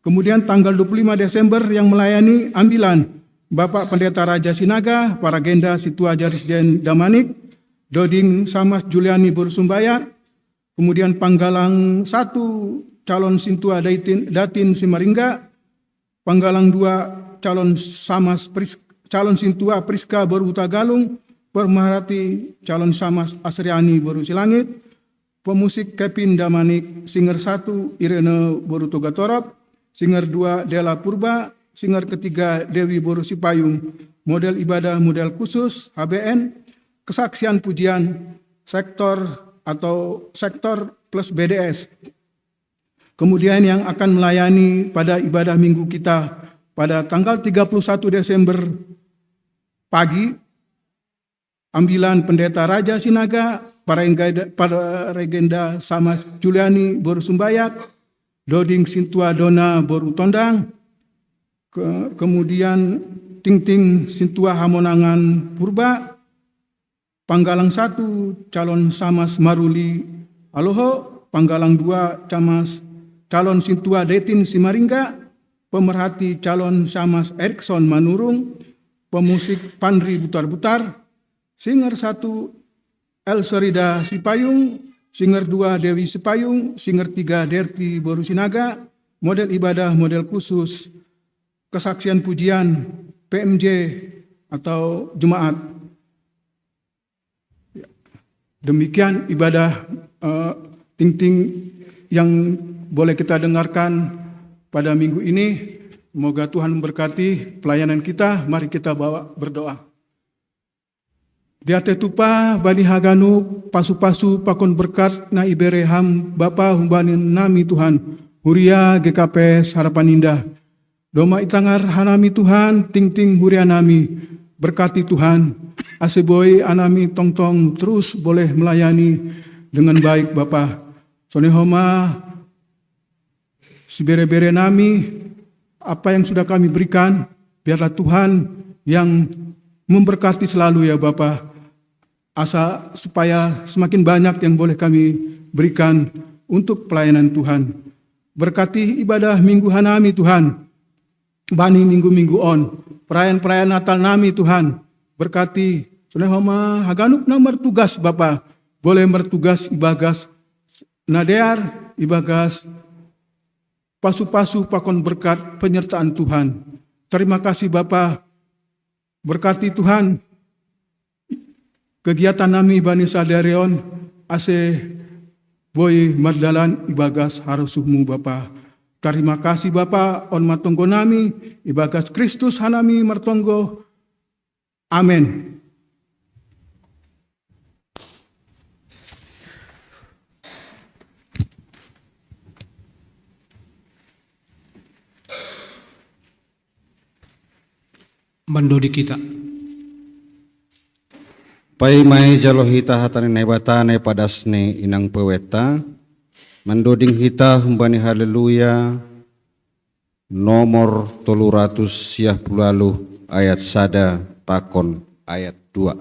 Kemudian tanggal dua puluh lima Desember yang melayani ambilan Bapak Pendeta Raja Sinaga, para legenda Sintua Jaris Den Damanik, Doding Samas Juliani Boru Sumbayak, kemudian Panggalang satu calon Sintua Daitin, Datin Simaringga, Panggalang dua calon Samas Pris, calon Sintua Priska Boru Hutagalung, Permarati calon Samas Asriani Boru Silangit, pemusik Kevin Damanik, singer satu Irene Boru Togatorop, singer dua Dela Purba, singer ketiga Dewi Boru Sipayung, model ibadah model khusus H B N, kesaksian pujian sektor atau sektor plus B D S. Kemudian yang akan melayani pada ibadah minggu kita pada tanggal tiga puluh satu Desember pagi, ambilan Pendeta Raja Sinaga, para legenda, para legenda Sama Juliani Boru Sumbayak, Doding Sintua Dona Boru Tondang, ke- kemudian Tingting Sintua Hamonangan Purba, Panggalang satu calon Samas Maruli Aloho, Panggalang dua Camas calon Sintua Detin Simaringga, pemerhati calon Samas Erikson Manurung, pemusik Panri Butar-Butar, singer satu Elserida Sipayung, singer dua Dewi Sipayung, singer tiga Derti Boru Sinaga, model ibadah model khusus, kesaksian pujian P M J atau jemaat. Demikian ibadah eh, ting-ting yang boleh kita dengarkan pada minggu ini. Moga Tuhan memberkati pelayanan kita. Mari kita bawa berdoa. Diate tupa bani haganup pasu-pasu pakon berkat na ibere ham Bapa humbani nami Tuhan, huria G K P S Harapan Indah. Doma itangar hanami Tuhan, tingting huria nami, berkati Tuhan, ase boi anami tongtong terus boleh melayani dengan baik Bapa. Sonehoma sibere-bere nami, apa yang sudah kami berikan, biarlah Tuhan yang memberkati selalu ya Bapa. Asa supaya semakin banyak yang boleh kami berikan untuk pelayanan Tuhan. Berkati ibadah minggu hanami Tuhan. Bani minggu-minggu on. Perayaan-perayaan Natal nami Tuhan. Berkati. Sonehoma haganup na mertugas Bapa. Boleh mertugas ibagas nadear, ibagas pasu-pasu pakon berkat penyertaan Tuhan. Terima kasih Bapa, berkati Tuhan kegiatan nami bani sadarion ase boi mardalan ibagas harosuhmu Bapa. Terima kasih Bapa, on matonggo nami ibagas Kristus hanami martonggo. Amen. Mandodi kita. Paima jalo hita hata ni Naibata na padas ni inang peweta, mandoding hita humbani Haleluya, nomor tolu ratus siah puluh ayat sada pakon ayat dua.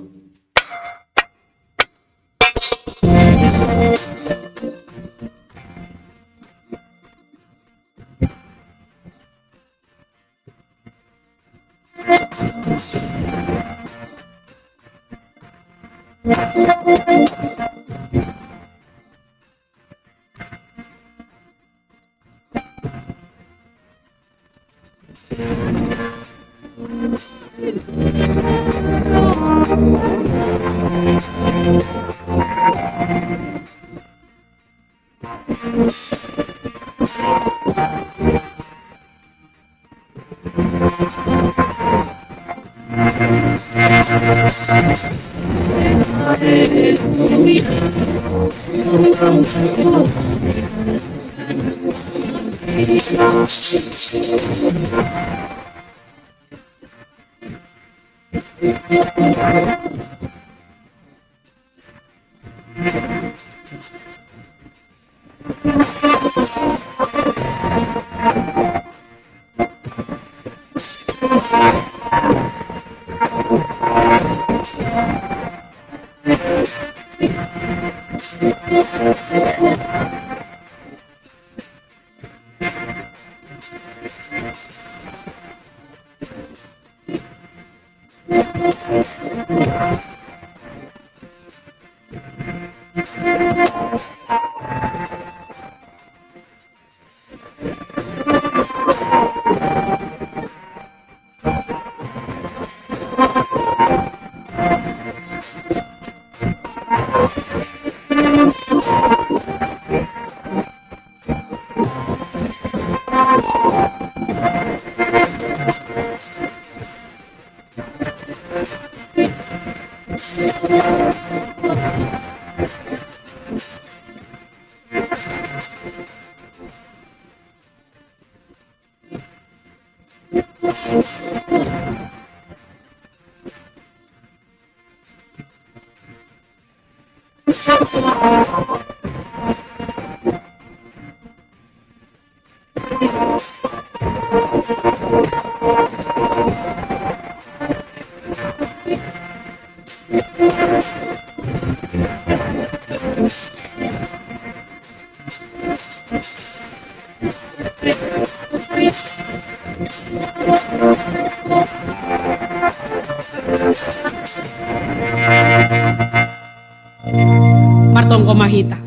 Martonggo ma hita.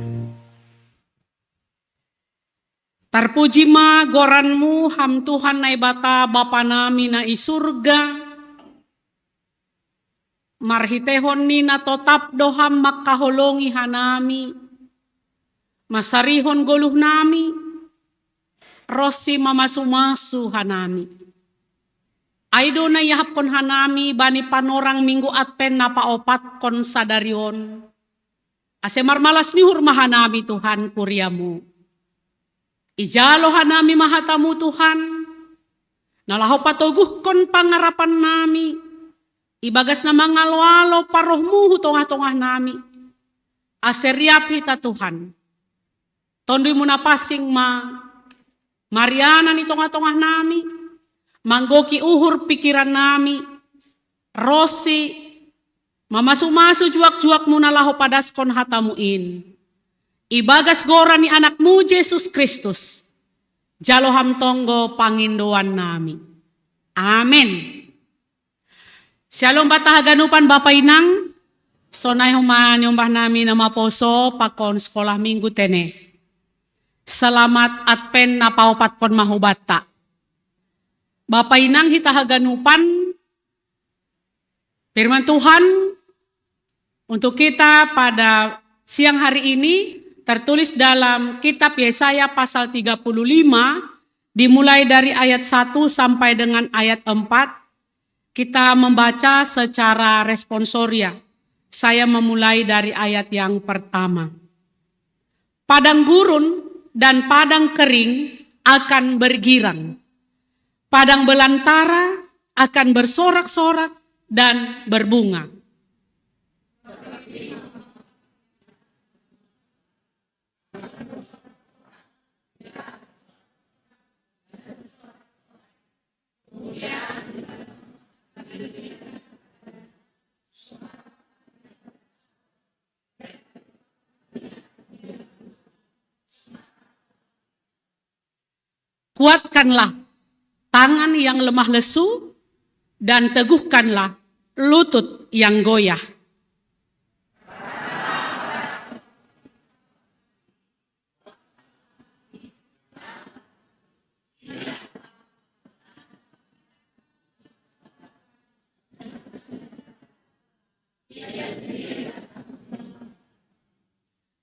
Tarpuji ma goran-Mu, Ham Tuhan Naibata, Bapa nami na i surga. Marhiteihon ni na totap do Ham mangkaholongi hanami, mansarihon goluh nami, ronsi mamasu-masu hanami. Ai do na iahapkon hanami bani panorang Minggu Advent na paopatkon sadari on, ase marmalas ni uhur ma hanami, Tuhan, kuria-Mu. Ijalo hanami ma hata-Mu, Tuhan, na laho patoguhkon pangarapan nami, ibagas na mangalo-alo paroh-Mu hu tongah-tongah nami, ase riap hita, Tuhan. Tonduy-Mu na pansing ma marianan i tongah-tongah nami, manggoki uhur pingkiran nami, ronsi mamasu-masu juak-juak-Mu na laho padaskon hata-Mu in. Ibagas goran ni Anak-Mu Jesus Kristus, jalo Ham tonggo pangindoan nami. Amen. Syalom banta haganupan bapa inang, sonai homa niombah nami na maposo pakon sekolah Minggu tene. Selamat Advent napaopatkon mahubatta. Bapa inang hita haganupan, firman Tuhan untuk kita pada siang hari ini tertulis dalam kitab Yesaya pasal tiga puluh lima, dimulai dari ayat satu sampai dengan ayat empat. Kita membaca secara responsoria. Saya memulai dari ayat yang pertama. Padang gurun dan padang kering akan bergirang. Padang belantara akan bersorak-sorak dan berbunga. Kuatkanlah tangan yang lemah lesu dan teguhkanlah lutut yang goyah.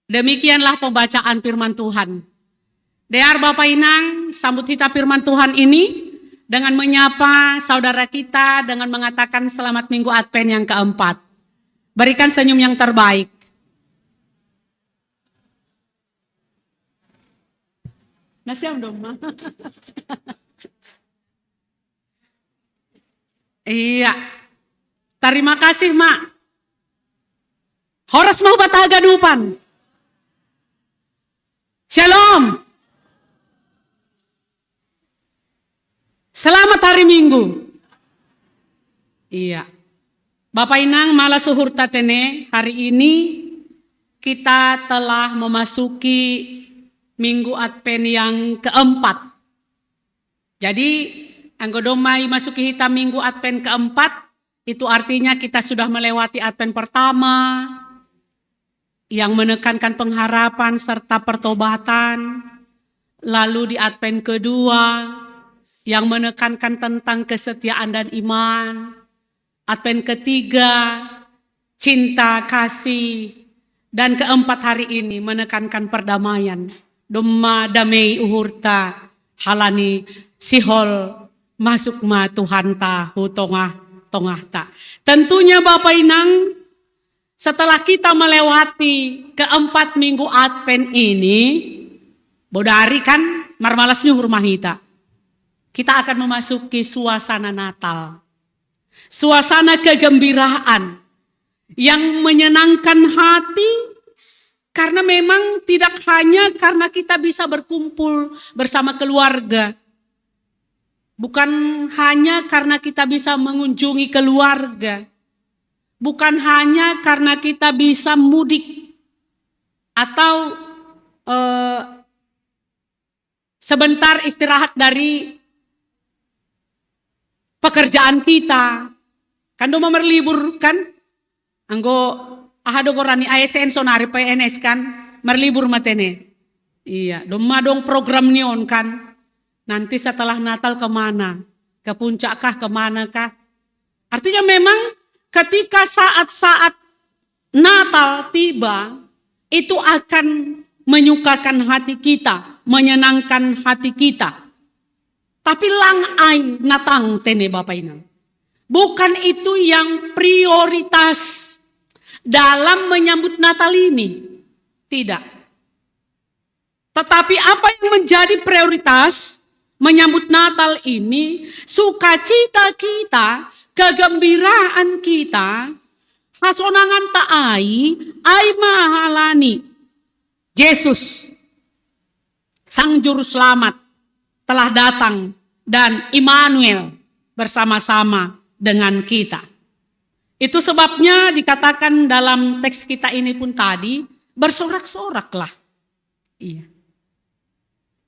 Demikianlah pembacaan firman Tuhan. Dear Bapa Inang, sambut hita firman Tuhan ini dengan menyapa saudara kita dengan mengatakan selamat minggu Advent yang keempat. Berikan senyum yang terbaik. Nah, siap dong, Ma. Iya. Terima kasih, Ma. Horas mahubatta haganupan. Shalom. Selamat hari Minggu. Iya. Bapa Inang, malas uhurta tene, hari ini kita telah memasuki Minggu Advent yang keempat. Jadi, anggo domma imasuki hita Minggu Advent keempat, itu artinya kita sudah melewati Advent pertama yang menekankan pengharapan serta pertobatan, lalu di Advent kedua yang menekankan tentang kesetiaan dan iman, Advent ketiga, cinta kasih, dan keempat hari ini menekankan perdamaian. Domma dame uhurta, halani sihol masuk ma Tuhanta hu tongah-tongahta. Tentunya Bapa Inang, setelah kita melewati keempat minggu Advent ini, bodari kan, marmalas ni uhur ma hita. Kita akan memasuki suasana Natal. Suasana kegembiraan yang menyenangkan hati, karena memang tidak hanya karena kita bisa berkumpul bersama keluarga, bukan hanya karena kita bisa mengunjungi keluarga, bukan hanya karena kita bisa mudik atau eh, sebentar istirahat dari pekerjaan kita. Kan domma marlibur kan? Anggo aha do goran ni A S N sonari P N S kan? Marlibur ma tene. Iya, domma dong program ni on kan? Nanti setelah Natal kemana? Ke puncak kah, kemana kah? Artinya memang ketika saat-saat Natal tiba, itu akan menyukakan hati kita, menyenangkan hati kita. Tapi lang ai natang tene Bapa Inang. Bukan itu yang prioritas dalam menyambut Natal ini. Tidak. Tetapi apa yang menjadi prioritas menyambut Natal ini, sukacita kita, kegembiraan kita, hasonanganta ai, ai ma halani Yesus, Sang Juru Selamat, telah datang dan Immanuel bersama-sama dengan kita. Itu sebabnya dikatakan dalam teks kita ini pun tadi, bersorak-soraklah. Iya.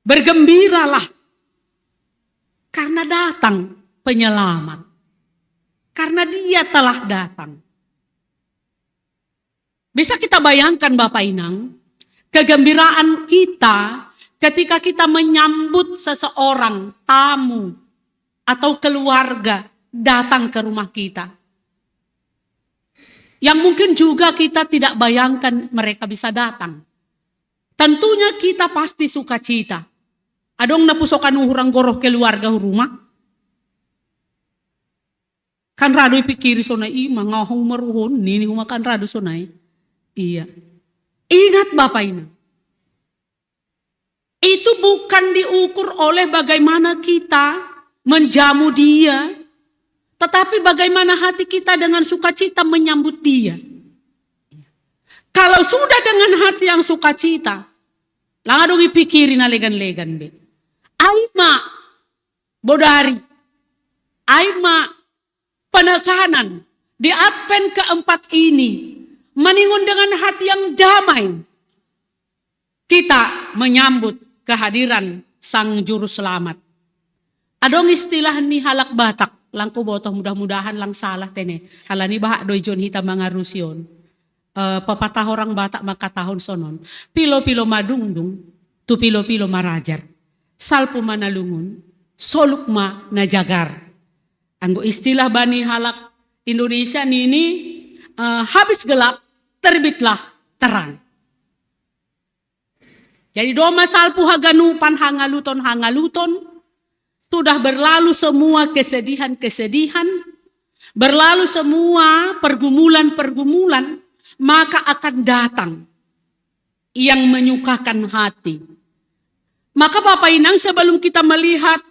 Bergembiralah karena datang penyelamat. Karena dia telah datang. Bisa kita bayangkan Bapak Inang, kegembiraan kita ketika kita menyambut seseorang, tamu atau keluarga datang ke rumah kita, yang mungkin juga kita tidak bayangkan mereka bisa datang, tentunya kita pasti sukacita. Adong napusokan uhurang goroh keluarga rumah. Kan radu ipikiri sonai, ima ngahong maruhon nini huma kan radu sonai. Iya. Ingat Bapak Ina. Itu bukan diukur oleh bagaimana kita menjamu dia, tetapi bagaimana hati kita dengan sukacita menyambut dia. Kalau sudah dengan hati yang sukacita, lang adong ipikiri na legan-legan be. Aima bodari, aima penekanan di Advent keempat ini, maningon dengan hati yang damai, kita menyambut kehadiran Sang Juru Selamat. Adong istilah ni halak Batak, lang kubotoh, mudah-mudahan lang salah tene. Halani baha do ijon hita mangarusion. Eh, papatah orang Batak makatahon sonon. Pilo-pilo madungdung, tu pilo-pilo marajar. Salpu manalungun, soluk ma najagar. Anggo istilah bani halak Indonesia nini, eh, habis gelap, terbitlah terang. Jadi domma salpu haganupan, hangaluton-hangaluton, sudah berlalu semua kesedihan-kesedihan, berlalu semua pergumulan-pergumulan, maka akan datang yang menyukakan hati. Maka Bapak Inang, sebelum kita melihat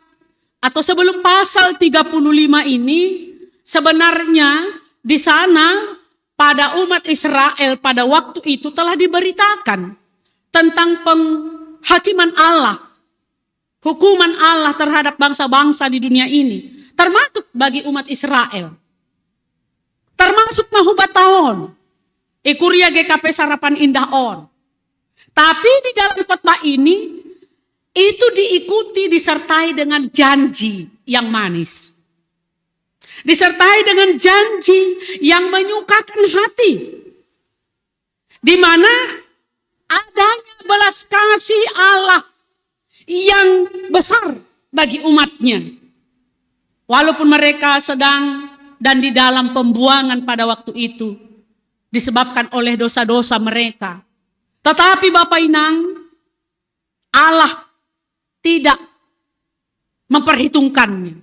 atau sebelum pasal tiga puluh lima ini, sebenarnya di sana pada umat Israel pada waktu itu telah diberitakan tentang penghakiman Allah, hukuman Allah terhadap bangsa-bangsa di dunia ini, termasuk bagi umat Israel. Termasuk ma hubataon, i kuria G K P Sarapan Indah on. Tapi di dalam khotbah ini, itu diikuti, disertai dengan janji yang manis. Disertai dengan janji yang menyukakan hati. Di mana adanya belas kasih Allah yang besar bagi umatnya. Walaupun mereka sedang dan di dalam pembuangan pada waktu itu, disebabkan oleh dosa-dosa mereka. Tetapi Bapak Inang, Allah tidak memperhitungkannya.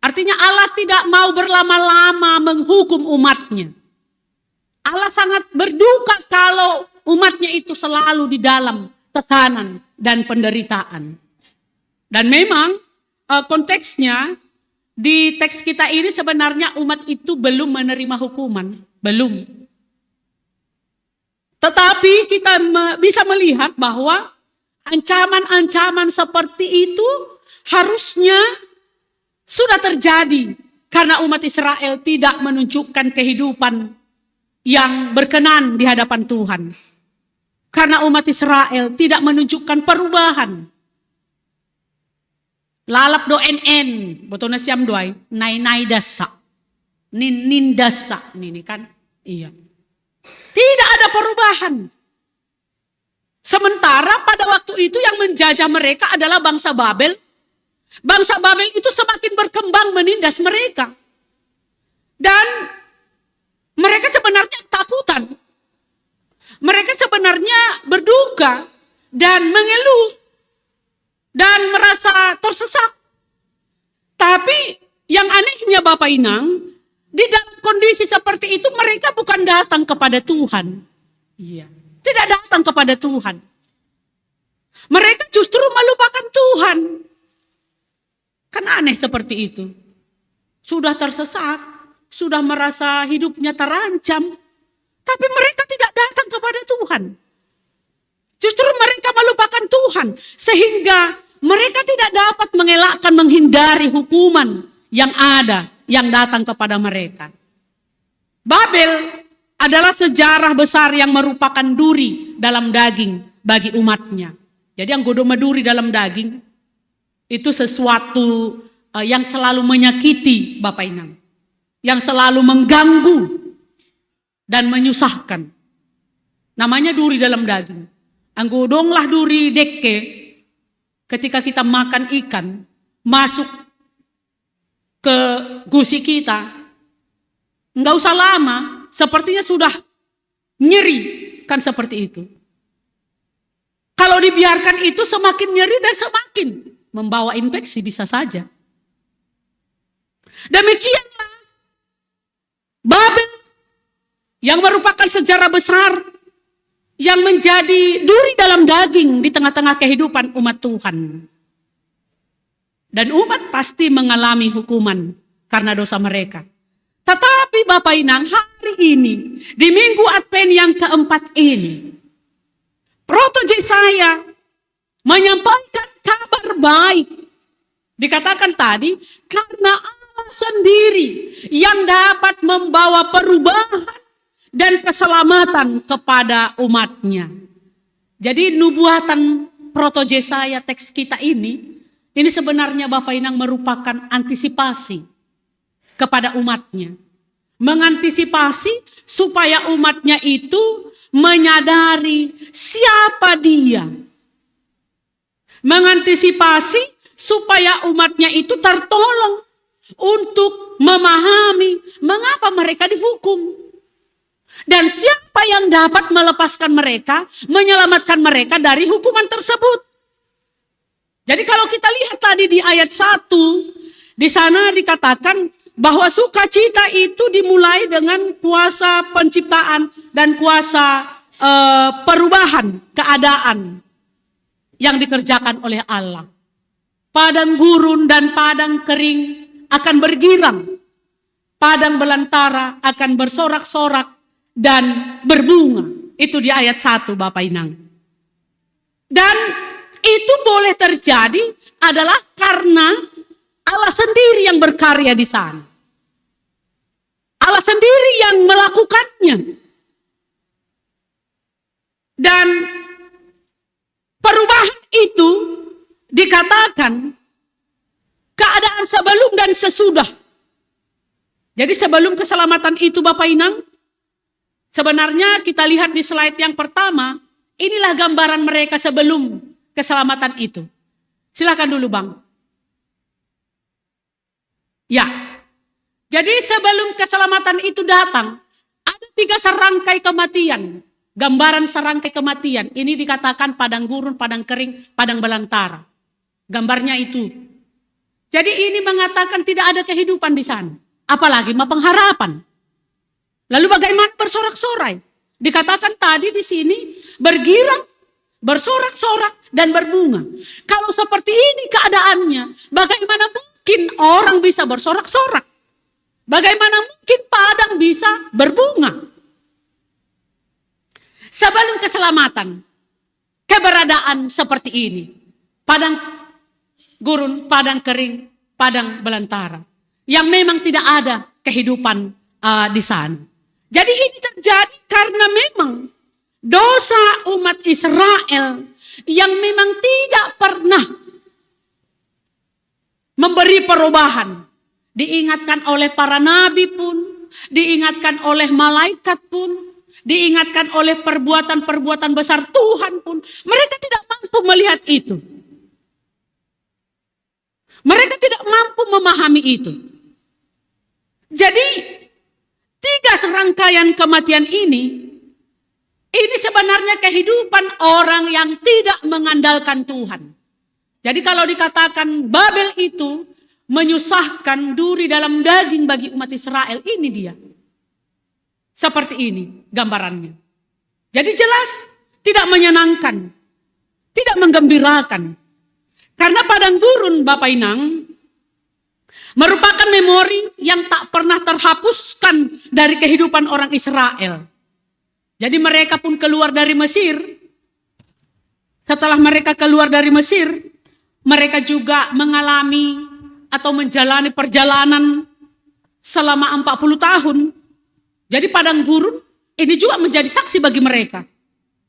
Artinya Allah tidak mau berlama-lama menghukum umatnya. Allah sangat berduka kalau umatnya itu selalu di dalam tekanan dan penderitaan. Dan memang, eh, konteksnya di teks kita ini sebenarnya umat itu belum menerima hukuman, belum. Tetapi kita me-, bisa melihat bahwa ancaman-ancaman seperti itu harusnya sudah terjadi karena umat Israel tidak menunjukkan kehidupan yang berkenan di hadapan Tuhan. Karena umat Israel tidak menunjukkan perubahan. Lalap do en-en, botona siam do ai, nai-nai dasa. Nin-nin dasa, nini kan? Iya. Tidak ada perubahan. Sementara pada waktu itu yang menjajah mereka adalah bangsa Babel. Bangsa Babel itu semakin berkembang, menindas mereka. Dan mereka sebenarnya ketakutan. Mereka sebenarnya berduka dan mengeluh dan merasa tersesak. Tapi yang anehnya Bapak Inang, di dalam kondisi seperti itu mereka bukan datang kepada Tuhan. Iya. Tidak datang kepada Tuhan. Mereka justru melupakan Tuhan. Kan aneh seperti itu. Sudah tersesak, sudah merasa hidupnya terancam, tapi mereka tidak datang kepada Tuhan. Justru mereka melupakan Tuhan, sehingga mereka tidak dapat mengelakkan, menghindari hukuman yang ada, yang datang kepada mereka. Babel adalah sejarah besar yang merupakan duri dalam daging bagi umatnya. Jadi anggo domma duri dalam daging, itu sesuatu, eh, yang selalu menyakiti Bapak Inang, yang selalu mengganggu dan menyusahkan. Namanya duri dalam daging. Anggo donglah duri dekke, Ketika kita makan ikan, masuk ke gusi kita, nggak usah lama, sepertinya sudah nyeri, kan seperti itu. Kalau dibiarkan itu semakin nyeri dan semakin membawa infeksi bisa saja. Demikianlah Babel yang merupakan sejarah besar yang menjadi duri dalam daging di tengah-tengah kehidupan umat Tuhan. Dan umat pasti mengalami hukuman karena dosa mereka. Tetapi Bapak Inang, hari ini, di minggu Advent yang keempat ini, Proto Jesaya menyampaikan kabar baik. Dikatakan tadi, karena Allah sendiri yang dapat membawa perubahan dan keselamatan kepada umat-Nya. Jadi nubuatan Proto Jesaya, teks kita ini, ini sebenarnya Bapak Inang merupakan antisipasi kepada umat-Nya. Mengantisipasi supaya umat-Nya itu menyadari siapa Dia. Mengantisipasi supaya umat-Nya itu tertolong untuk memahami mengapa mereka dihukum. Dan siapa yang dapat melepaskan mereka, menyelamatkan mereka dari hukuman tersebut. Jadi kalau kita lihat tadi di ayat satu, di sana dikatakan bahwa sukacita itu dimulai dengan kuasa penciptaan dan kuasa, eh, perubahan keadaan yang dikerjakan oleh Allah. Padang gurun dan padang kering akan bergirang. Padang belantara akan bersorak-sorak dan berbunga. Itu di ayat satu, Bapak Inang. Dan itu boleh terjadi adalah karena Allah sendiri yang berkarya di sana. Allah sendiri yang melakukannya. Dan perubahan itu dikatakan keadaan sebelum dan sesudah. Jadi sebelum keselamatan itu, Bapak Inang, sebenarnya kita lihat di slide yang pertama, inilah gambaran mereka sebelum keselamatan itu. Silakan dulu, Bang. Ya. Jadi sebelum keselamatan itu datang, ada tiga serangkai kematian. Gambaran serangkai kematian. Ini dikatakan padang gurun, padang kering, padang belantara. Gambarnya itu. Jadi ini mengatakan tidak ada kehidupan di sana. Apalagi mah pengharapan. Lalu bagaimana bersorak-sorai? Dikatakan tadi di sini bergirang, bersorak-sorak, dan berbunga. Kalau seperti ini keadaannya, bagaimana mungkin orang bisa bersorak-sorak? Bagaimana mungkin padang bisa berbunga? Sebelum keselamatan, keberadaan seperti ini. Padang gurun, padang kering, padang belantara. Yang memang tidak ada kehidupan, uh, di sana. Jadi ini terjadi karena memang dosa umat Israel yang memang tidak pernah memberi perubahan. Diingatkan oleh para nabi pun, diingatkan oleh malaikat pun, diingatkan oleh perbuatan-perbuatan besar Tuhan pun, mereka tidak mampu melihat itu. Mereka tidak mampu memahami itu. Jadi, tiga serangkaian kematian ini, ini sebenarnya kehidupan orang yang tidak mengandalkan Tuhan. Jadi kalau dikatakan Babel itu menyusahkan, duri dalam daging bagi umat Israel, ini dia. Seperti ini gambarannya. Jadi jelas tidak menyenangkan, tidak menggembirakan. Karena padang gurun, Bapak Inang, merupakan memori yang tak pernah terhapuskan dari kehidupan orang Israel. Jadi mereka pun keluar dari Mesir. Setelah mereka keluar dari Mesir, mereka juga mengalami atau menjalani perjalanan selama empat puluh tahun. Jadi padang gurun ini juga menjadi saksi bagi mereka.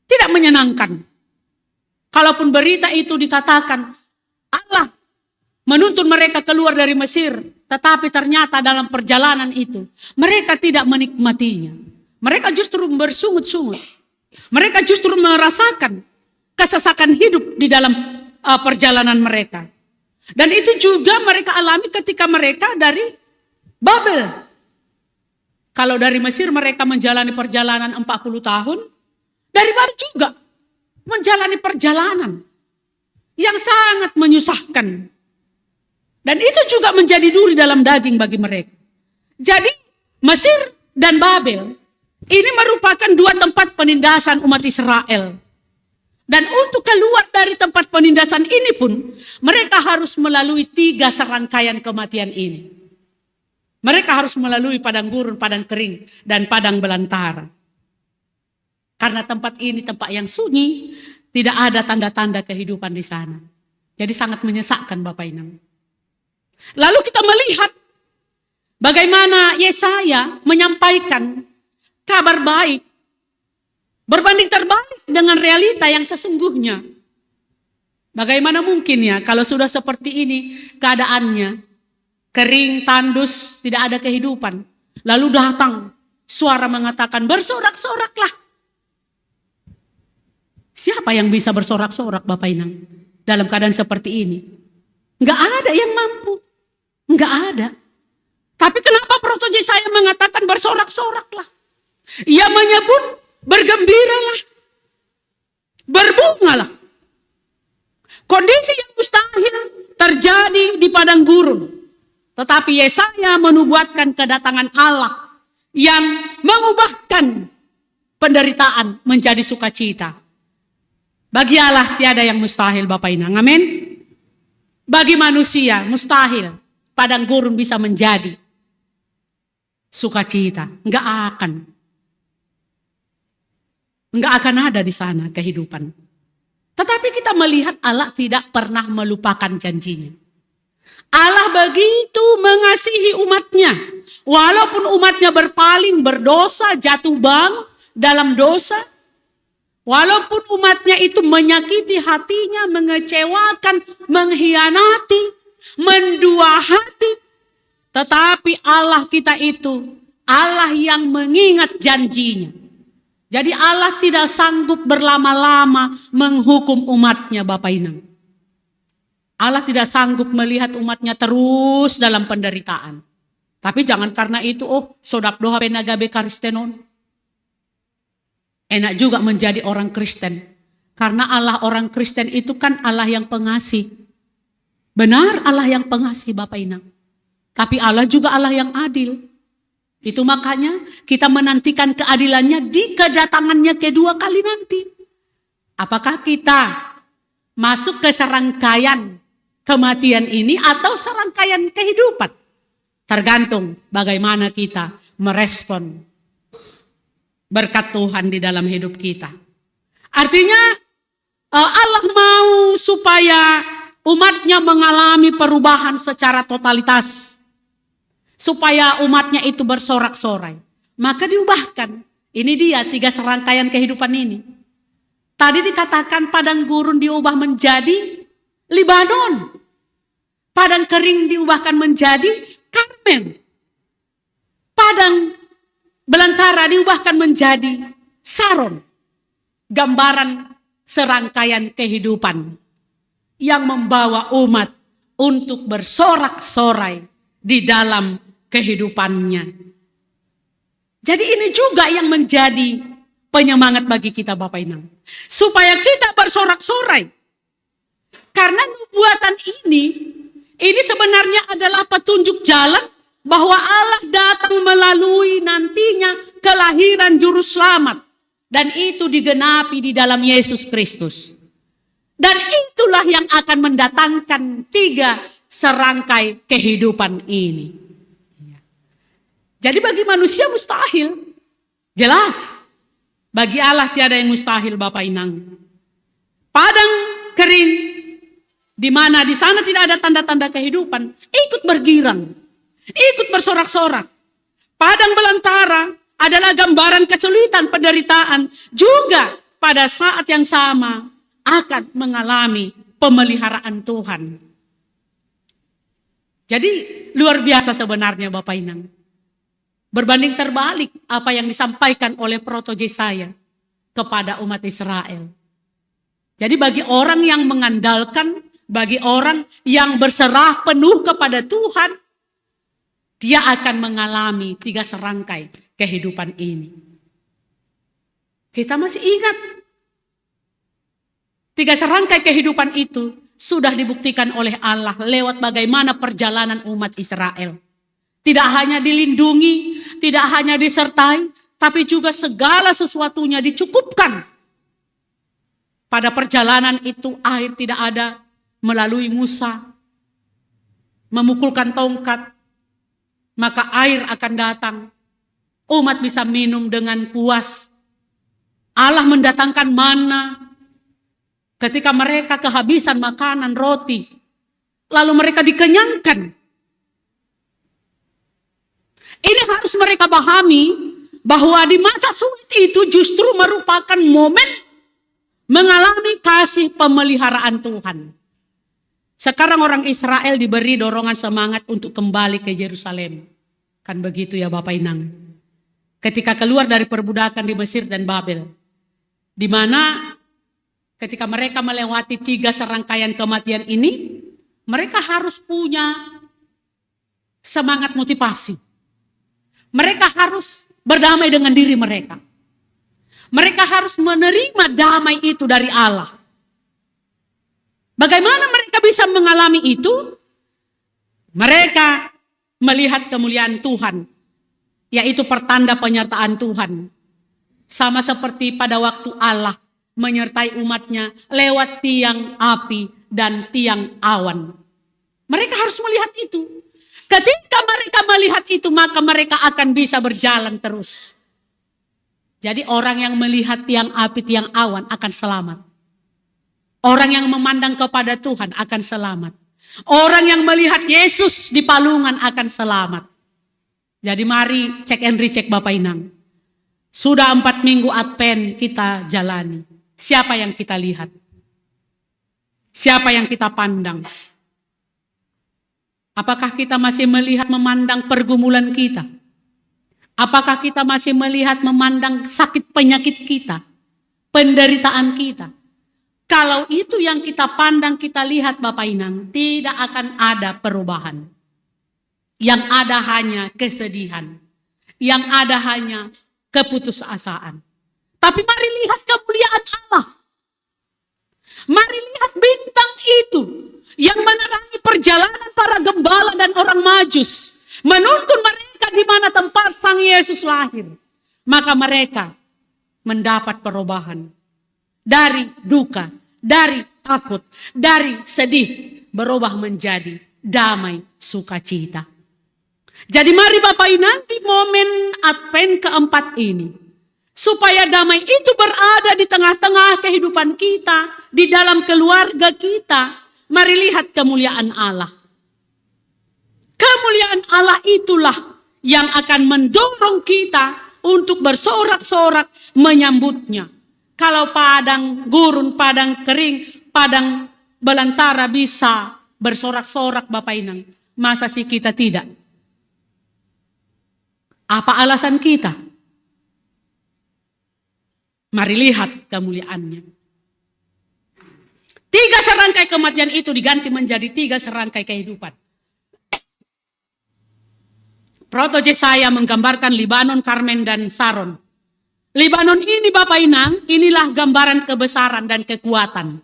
Tidak menyenangkan. Kalaupun berita itu dikatakan Allah menuntun mereka keluar dari Mesir, tetapi ternyata dalam perjalanan itu mereka tidak menikmatinya. Mereka justru bersungut-sungut. Mereka justru merasakan kesesakan hidup di dalam uh, perjalanan mereka. Dan itu juga mereka alami ketika mereka dari Babel. Kalau dari Mesir mereka menjalani perjalanan empat puluh tahun, dari Babel juga menjalani perjalanan yang sangat menyusahkan. Dan itu juga menjadi duri dalam daging bagi mereka. Jadi Mesir dan Babel ini merupakan dua tempat penindasan umat Israel. Dan untuk keluar dari tempat penindasan ini pun, mereka harus melalui tiga serangkaian kematian ini. Mereka harus melalui padang gurun, padang kering, dan padang belantara. Karena tempat ini tempat yang sunyi, tidak ada tanda-tanda kehidupan di sana. Jadi sangat menyesakkan Bapak Inang. Lalu kita melihat bagaimana Yesaya menyampaikan kabar baik berbanding terbalik dengan realita yang sesungguhnya. Bagaimana mungkin ya kalau sudah seperti ini keadaannya, kering, tandus, tidak ada kehidupan. Lalu datang suara mengatakan, "Bersorak-soraklah." Siapa yang bisa bersorak-sorak, Bapak Inang, dalam keadaan seperti ini? Nggak ada yang mampu. Nggak ada. Tapi kenapa Proto Yesaya mengatakan, "Bersorak-soraklah"? Ia menyebut, "Bergembiralah, berbungalah." Kondisi yang mustahil terjadi di padang gurun. Tetapi Yesaya menubuatkan kedatangan Allah yang mengubahkan penderitaan menjadi sukacita. Bagi Allah tiada yang mustahil, Bapak Inang. Amin. Bagi manusia mustahil padang gurun bisa menjadi sukacita. Nggak akan. Nggak akan ada di sana kehidupan. Tetapi kita melihat Allah tidak pernah melupakan janjinya. Allah begitu mengasihi umatnya. Walaupun umatnya berpaling, berdosa, jatuh bangun dalam dosa, walaupun umatnya itu menyakiti hatinya, mengecewakan, mengkhianati, mendua hati, tetapi Allah kita itu Allah yang mengingat janjinya. Jadi Allah tidak sanggup berlama-lama menghukum umatnya, Bapak Inang. Allah tidak sanggup melihat umatnya terus dalam penderitaan. Tapi jangan karena itu, oh, sodap doha pena gabe Kristenon. Enak juga menjadi orang Kristen. Karena Allah orang Kristen itu kan Allah yang pengasih. Benar Allah yang pengasih, Bapak Inang. Tapi Allah juga Allah yang adil. Itu makanya kita menantikan keadilannya di kedatangannya kedua kali nanti. Apakah kita masuk ke serangkaian kematian ini atau serangkaian kehidupan? Tergantung bagaimana kita merespon berkat Tuhan di dalam hidup kita. Artinya, eh, Allah mau supaya umatnya mengalami perubahan secara totalitas. Supaya umatnya itu bersorak-sorai. Maka diubahkan. Ini dia tiga serangkaian kehidupan ini. Tadi dikatakan padang gurun diubah menjadi Libanon. Padang kering diubahkan menjadi Karmel. Padang belantara diubahkan menjadi Saron. Gambaran serangkaian kehidupan yang membawa umat untuk bersorak-sorai di dalam kehidupannya. Jadi ini juga yang menjadi penyemangat bagi kita, Bapak Inang. Supaya kita bersorak-sorai. Karena nubuatan ini, ini sebenarnya adalah petunjuk jalan bahwa Allah datang melalui nantinya kelahiran juru selamat. Dan itu digenapi di dalam Yesus Kristus. Dan itulah yang akan mendatangkan tiga serangkai kehidupan ini. Jadi bagi manusia mustahil. Jelas. Bagi Allah tiada yang mustahil, Bapak Inang. Padang kering, di mana di sana tidak ada tanda-tanda kehidupan, ikut bergirang, ikut bersorak-sorak. Padang belantara adalah gambaran kesulitan, penderitaan, juga pada saat yang sama akan mengalami pemeliharaan Tuhan. Jadi luar biasa sebenarnya, Bapak Inang. Berbanding terbalik apa yang disampaikan oleh Proto Yesaya kepada umat Israel. Jadi bagi orang yang mengandalkan, bagi orang yang berserah penuh kepada Tuhan, dia akan mengalami tiga serangkai kehidupan ini. Kita masih ingat, tiga serangkai kehidupan itu sudah dibuktikan oleh Allah lewat bagaimana perjalanan umat Israel. Tidak hanya dilindungi, tidak hanya disertai, tapi juga segala sesuatunya dicukupkan. Pada perjalanan itu air tidak ada, melalui Musa memukulkan tongkat, maka air akan datang. Umat bisa minum dengan puas. Allah mendatangkan mana ketika mereka kehabisan makanan roti, lalu mereka dikenyangkan. Ini harus mereka pahami bahwa di masa sulit itu justru merupakan momen mengalami kasih pemeliharaan Tuhan. Sekarang orang Israel diberi dorongan semangat untuk kembali ke Yerusalem. Kan begitu ya Bapak Inang. Ketika keluar dari perbudakan di Mesir dan Babel, di mana ketika mereka melewati tiga serangkaian kematian ini, mereka harus punya semangat motivasi. Mereka harus berdamai dengan diri mereka. Mereka harus menerima damai itu dari Allah. Bagaimana mereka bisa mengalami itu? Mereka melihat kemuliaan Tuhan, yaitu pertanda penyertaan Tuhan. Sama seperti pada waktu Allah menyertai umatnya lewat tiang api dan tiang awan. Mereka harus melihat itu. Ketika mereka melihat itu, maka mereka akan bisa berjalan terus. Jadi orang yang melihat tiang api, tiang awan akan selamat. Orang yang memandang kepada Tuhan akan selamat. Orang yang melihat Yesus di palungan akan selamat. Jadi mari check and recheck Bapak Inang. Sudah empat minggu Advent kita jalani. Siapa yang kita lihat? Siapa yang kita pandang? Apakah kita masih melihat, memandang pergumulan kita? Apakah kita masih melihat, memandang sakit penyakit kita, penderitaan kita? Kalau itu yang kita pandang, kita lihat Bapak Inang, tidak akan ada perubahan. Yang ada hanya kesedihan. Yang ada hanya keputusasaan. Tapi mari lihat kemuliaan Allah. Mari lihat bintang itu yang menerangi perjalanan para gembala dan orang Majus, menuntun mereka di mana tempat Sang Yesus lahir. Maka mereka mendapat perubahan dari duka, dari takut, dari sedih, berubah menjadi damai sukacita. Jadi mari Bapak Inang, di momen Advent keempat ini, supaya damai itu berada di tengah-tengah kehidupan kita, di dalam keluarga kita, mari lihat kemuliaan Allah. Kemuliaan Allah itulah yang akan mendorong kita untuk bersorak-sorak menyambutnya. Kalau padang gurun, padang kering, padang belantara bisa bersorak-sorak Bapak Inang, masa sih kita tidak? Apa alasan kita? Mari lihat kemuliaannya. Tiga serangkai kematian itu diganti menjadi tiga serangkai kehidupan. Proto Yesaya menggambarkan Libanon, Karmel, dan Saron. Libanon ini Bapak Inang, inilah gambaran kebesaran dan kekuatan.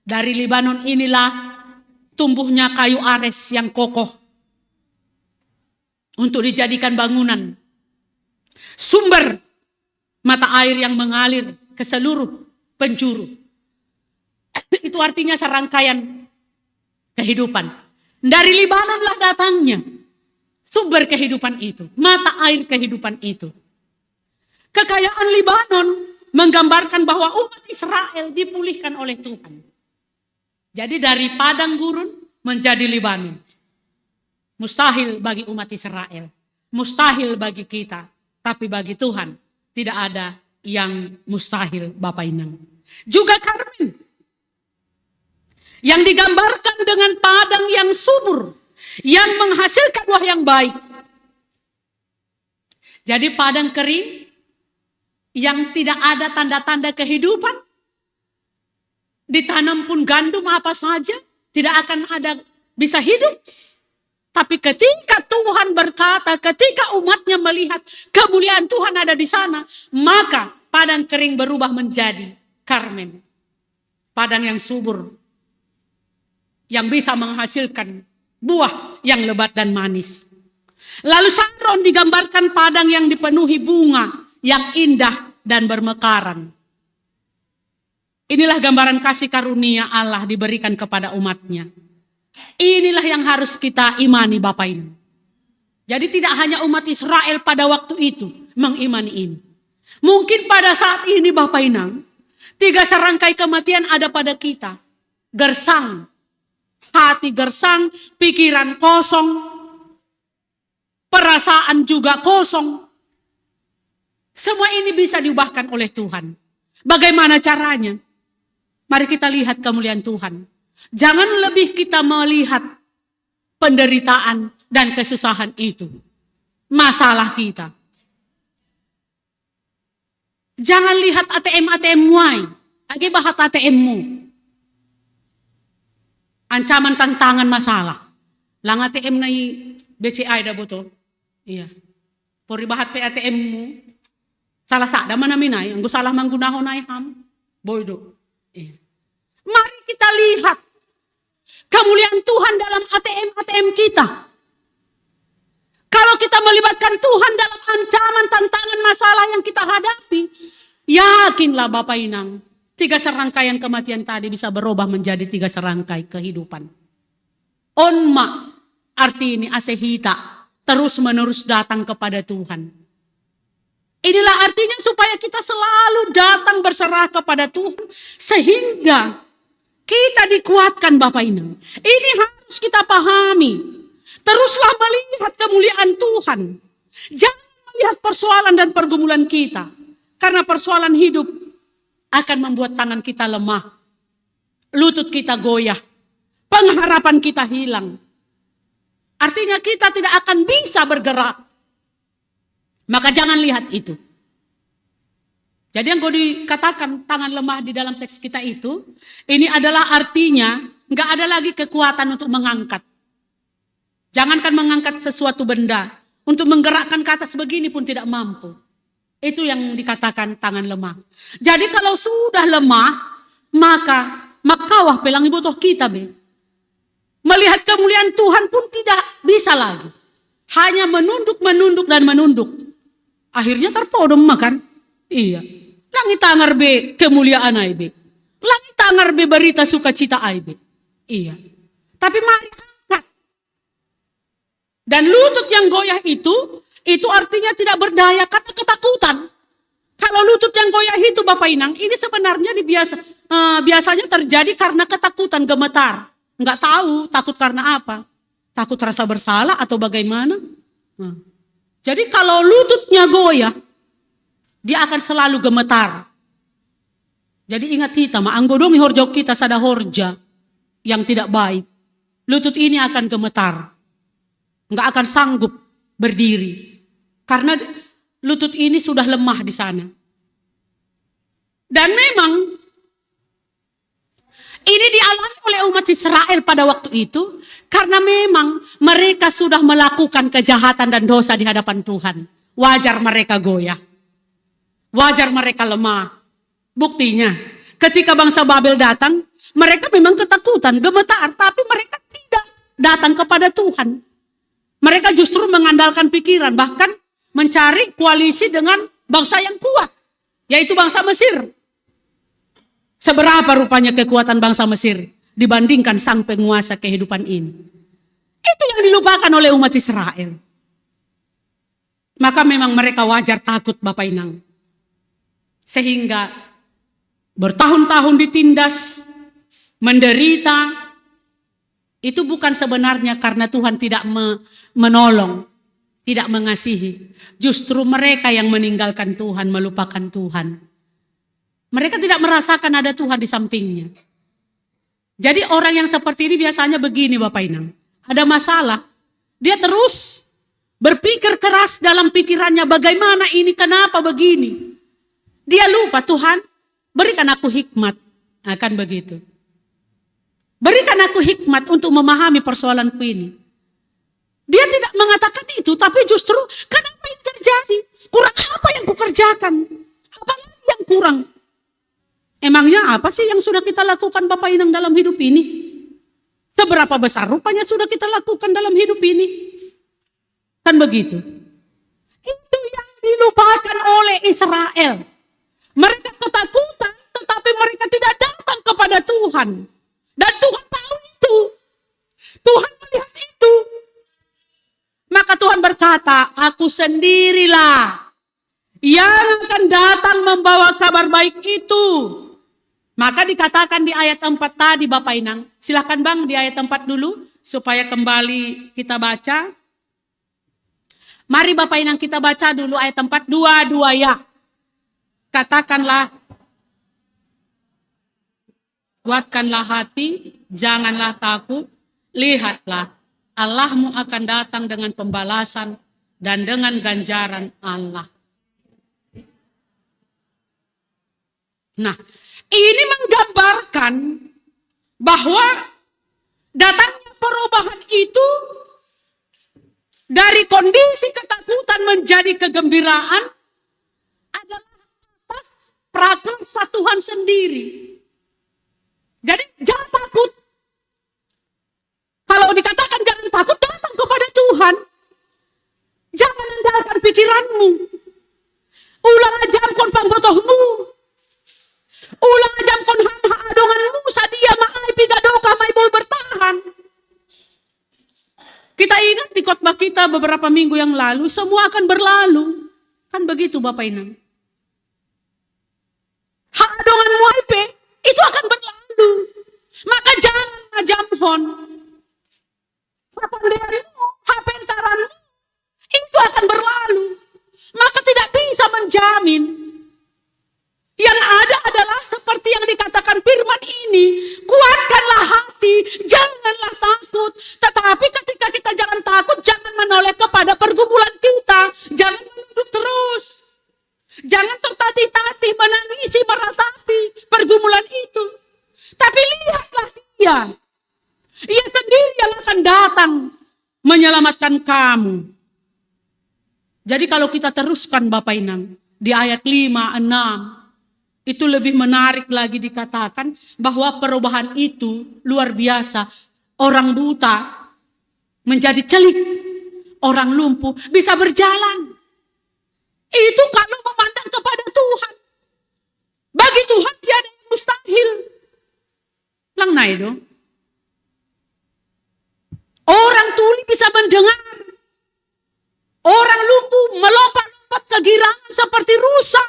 Dari Libanon inilah tumbuhnya kayu ares yang kokoh untuk dijadikan bangunan. Sumber mata air yang mengalir ke seluruh penjuru. Itu artinya serangkaian kehidupan. Dari Libanonlah datangnya sumber kehidupan itu, mata air kehidupan itu. Kekayaan Libanon menggambarkan bahwa umat Israel dipulihkan oleh Tuhan. Jadi dari padang gurun menjadi Libanon. Mustahil bagi umat Israel, mustahil bagi kita, tapi bagi Tuhan tidak ada yang mustahil, Bapak Inang. Juga Karmel yang digambarkan dengan padang yang subur, yang menghasilkan buah yang baik. Jadi padang kering yang tidak ada tanda-tanda kehidupan, Ditanam pun gandum apa saja, tidak akan ada bisa hidup. Tapi ketika Tuhan berkata, ketika umatnya melihat kemuliaan Tuhan ada di sana, maka padang kering berubah menjadi Karmel. Padang yang subur, yang bisa menghasilkan buah yang lebat dan manis. Lalu Saron digambarkan padang yang dipenuhi bunga yang indah dan bermekaran. Inilah gambaran kasih karunia Allah diberikan kepada umatnya. Inilah yang harus kita imani, Bapak Ibu. Jadi tidak hanya umat Israel pada waktu itu mengimani ini. Mungkin pada saat ini, Bapak Inang, tiga serangkai kematian ada pada kita. Gersang, hati gersang, pikiran kosong, perasaan juga kosong. Semua ini bisa diubahkan oleh Tuhan. Bagaimana caranya? Mari kita lihat kemuliaan Tuhan. Jangan lebih kita melihat penderitaan dan kesusahan itu. Masalah kita. Jangan lihat A T M A T M muai. Age bahat A T M mu. Ancaman, tantangan, masalah. Lang A T M nai B C A da boto. Iya. Pori bahat pe A T M mu. Salah sada ma naminai, anggo salah manggunahon ai ham. Boi do. Iya. Mari kita lihat kemuliaan Tuhan dalam A T M A T M kita. Kalau kita melibatkan Tuhan dalam ancaman, tantangan, masalah yang kita hadapi, yakinlah Bapak Inang, tiga serangkaian kematian tadi bisa berubah menjadi tiga serangkai kehidupan. Onma arti ini, ase hita terus-menerus datang kepada Tuhan. Inilah artinya supaya kita selalu datang berserah kepada Tuhan, sehingga kita dikuatkan, Bapak Inang. Ini harus kita pahami. Teruslah melihat kemuliaan Tuhan. Jangan melihat persoalan dan pergumulan kita. Karena persoalan hidup akan membuat tangan kita lemah. Lutut kita goyah. Pengharapan kita hilang. Artinya kita tidak akan bisa bergerak. Maka jangan lihat itu. Jadi yang gue dikatakan tangan lemah di dalam teks kita itu, ini adalah artinya nggak ada lagi kekuatan untuk mengangkat. Jangankan mengangkat sesuatu benda, untuk menggerakkan ke atas begini pun tidak mampu. Itu yang dikatakan tangan lemah. Jadi kalau sudah lemah, maka makawah pelangi botoh kita be. Melihat kemuliaan Tuhan pun tidak bisa lagi. Hanya menunduk, menunduk, dan menunduk. Akhirnya terpodom makan. Iya. Lang i tangar be kemuliaan ai be. Lang i tangar be berita sukacita ai be. Iya. Tapi mari angkat. Dan lutut yang goyah itu, itu artinya tidak berdaya karena ketakutan. Kalau lutut yang goyah itu, Bapak Inang, ini sebenarnya di biasa, eh, biasanya terjadi karena ketakutan, gemetar. Nggak tahu takut karena apa. Takut rasa bersalah atau bagaimana. Nah, jadi kalau lututnya goyah, dia akan selalu gemetar. Jadi ingat kita, ma, anggo dung i horja kita sada horja yang tidak baik, lutut ini akan gemetar. Nggak akan sanggup berdiri. Karena lutut ini sudah lemah di sana. Dan memang ini dialami oleh umat Israel pada waktu itu karena memang mereka sudah melakukan kejahatan dan dosa di hadapan Tuhan. Wajar mereka goyah. Wajar mereka lemah. Buktinya, ketika bangsa Babel datang, mereka memang ketakutan, gemetar, tapi mereka tidak datang kepada Tuhan. Mereka justru mengandalkan pikiran, bahkan mencari koalisi dengan bangsa yang kuat, yaitu bangsa Mesir. Seberapa rupanya kekuatan bangsa Mesir dibandingkan sang penguasa kehidupan ini? Itu yang dilupakan oleh umat Israel. Maka memang mereka wajar takut, Bapak Inang. Sehingga bertahun-tahun ditindas, menderita, itu bukan sebenarnya karena Tuhan tidak me-, menolong, tidak mengasihi. Justru mereka yang meninggalkan Tuhan, melupakan Tuhan. Mereka tidak merasakan ada Tuhan di sampingnya. Jadi orang yang seperti ini biasanya begini, Bapak Inang. Ada masalah, dia terus berpikir keras dalam pikirannya, bagaimana ini, kenapa begini. Dia lupa, Tuhan, berikan aku hikmat. Akan begitu. Berikan aku hikmat untuk memahami persoalanku ini. Dia tidak mengatakan itu, tapi justru kenapa ini terjadi? Kurang apa yang kukerjakan? Apalagi yang kurang? Emangnya apa sih yang sudah kita lakukan Bapak Inang dalam hidup ini? Seberapa besar rupanya sudah kita lakukan dalam hidup ini? Kan begitu. Itu yang dilupakan oleh Israel. Mereka ketakutan, tetapi mereka tidak datang kepada Tuhan. Dan Tuhan tahu itu. Tuhan melihat itu. Maka Tuhan berkata, "Aku sendirilah yang akan datang membawa kabar baik itu." Maka dikatakan di ayat empat tadi, Bapak Inang. Silahkan Bang, di ayat empat dulu, supaya kembali kita baca. Mari Bapak Inang kita baca dulu ayat empat, dua, dua ya. Katakanlah, "Kuatkanlah hati, janganlah takut. Lihatlah, Allahmu akan datang dengan pembalasan dan dengan ganjaran Allah." Nah, ini menggambarkan bahwa datangnya perubahan itu dari kondisi ketakutan menjadi kegembiraan adalah atas prakarsa Tuhan sendiri. Jadi jangan takut. Kalau dikatakan jangan takut, datang kepada Tuhan. Jangan andalkan pikiranmu. Ulang ajamkon panggotohmu. Ulang ajamkon ham hahadonganmu sadia ma ai piga do ka ma ai boi bertahan. Kita ingat di khotbah kita beberapa minggu yang lalu, semua akan berlalu. Kan begitu Bapak Inang. Hahadonganmu ai pe, itu akan berlalu. Maka jangan ajamhon. Hapandeanmu, hapentaranmu, itu akan berlalu. Maka tidak bisa menjamin. Yang ada adalah seperti yang dikatakan firman ini, "Kuatkanlah hati, janganlah takut." Tetapi ketika kita jangan takut, jangan menoleh kepada pergumulan kita. Jangan menunduk terus. Jangan tertatih-tatih menangisi, meratapi pergumulan itu. Tapi lihatlah dia. Ia sendiri yang akan datang menyelamatkan kamu. Jadi kalau kita teruskan Bapak Inang, di ayat lima, enam, itu lebih menarik lagi dikatakan bahwa perubahan itu luar biasa. Orang buta menjadi celik, orang lumpuh bisa berjalan. Itu kalau memandang kepada Tuhan. Bagi Tuhan tiada yang mustahil. Lang nai do. Orang tuli bisa mendengar. Orang lumpuh melompat-lompat kegirangan seperti rusa.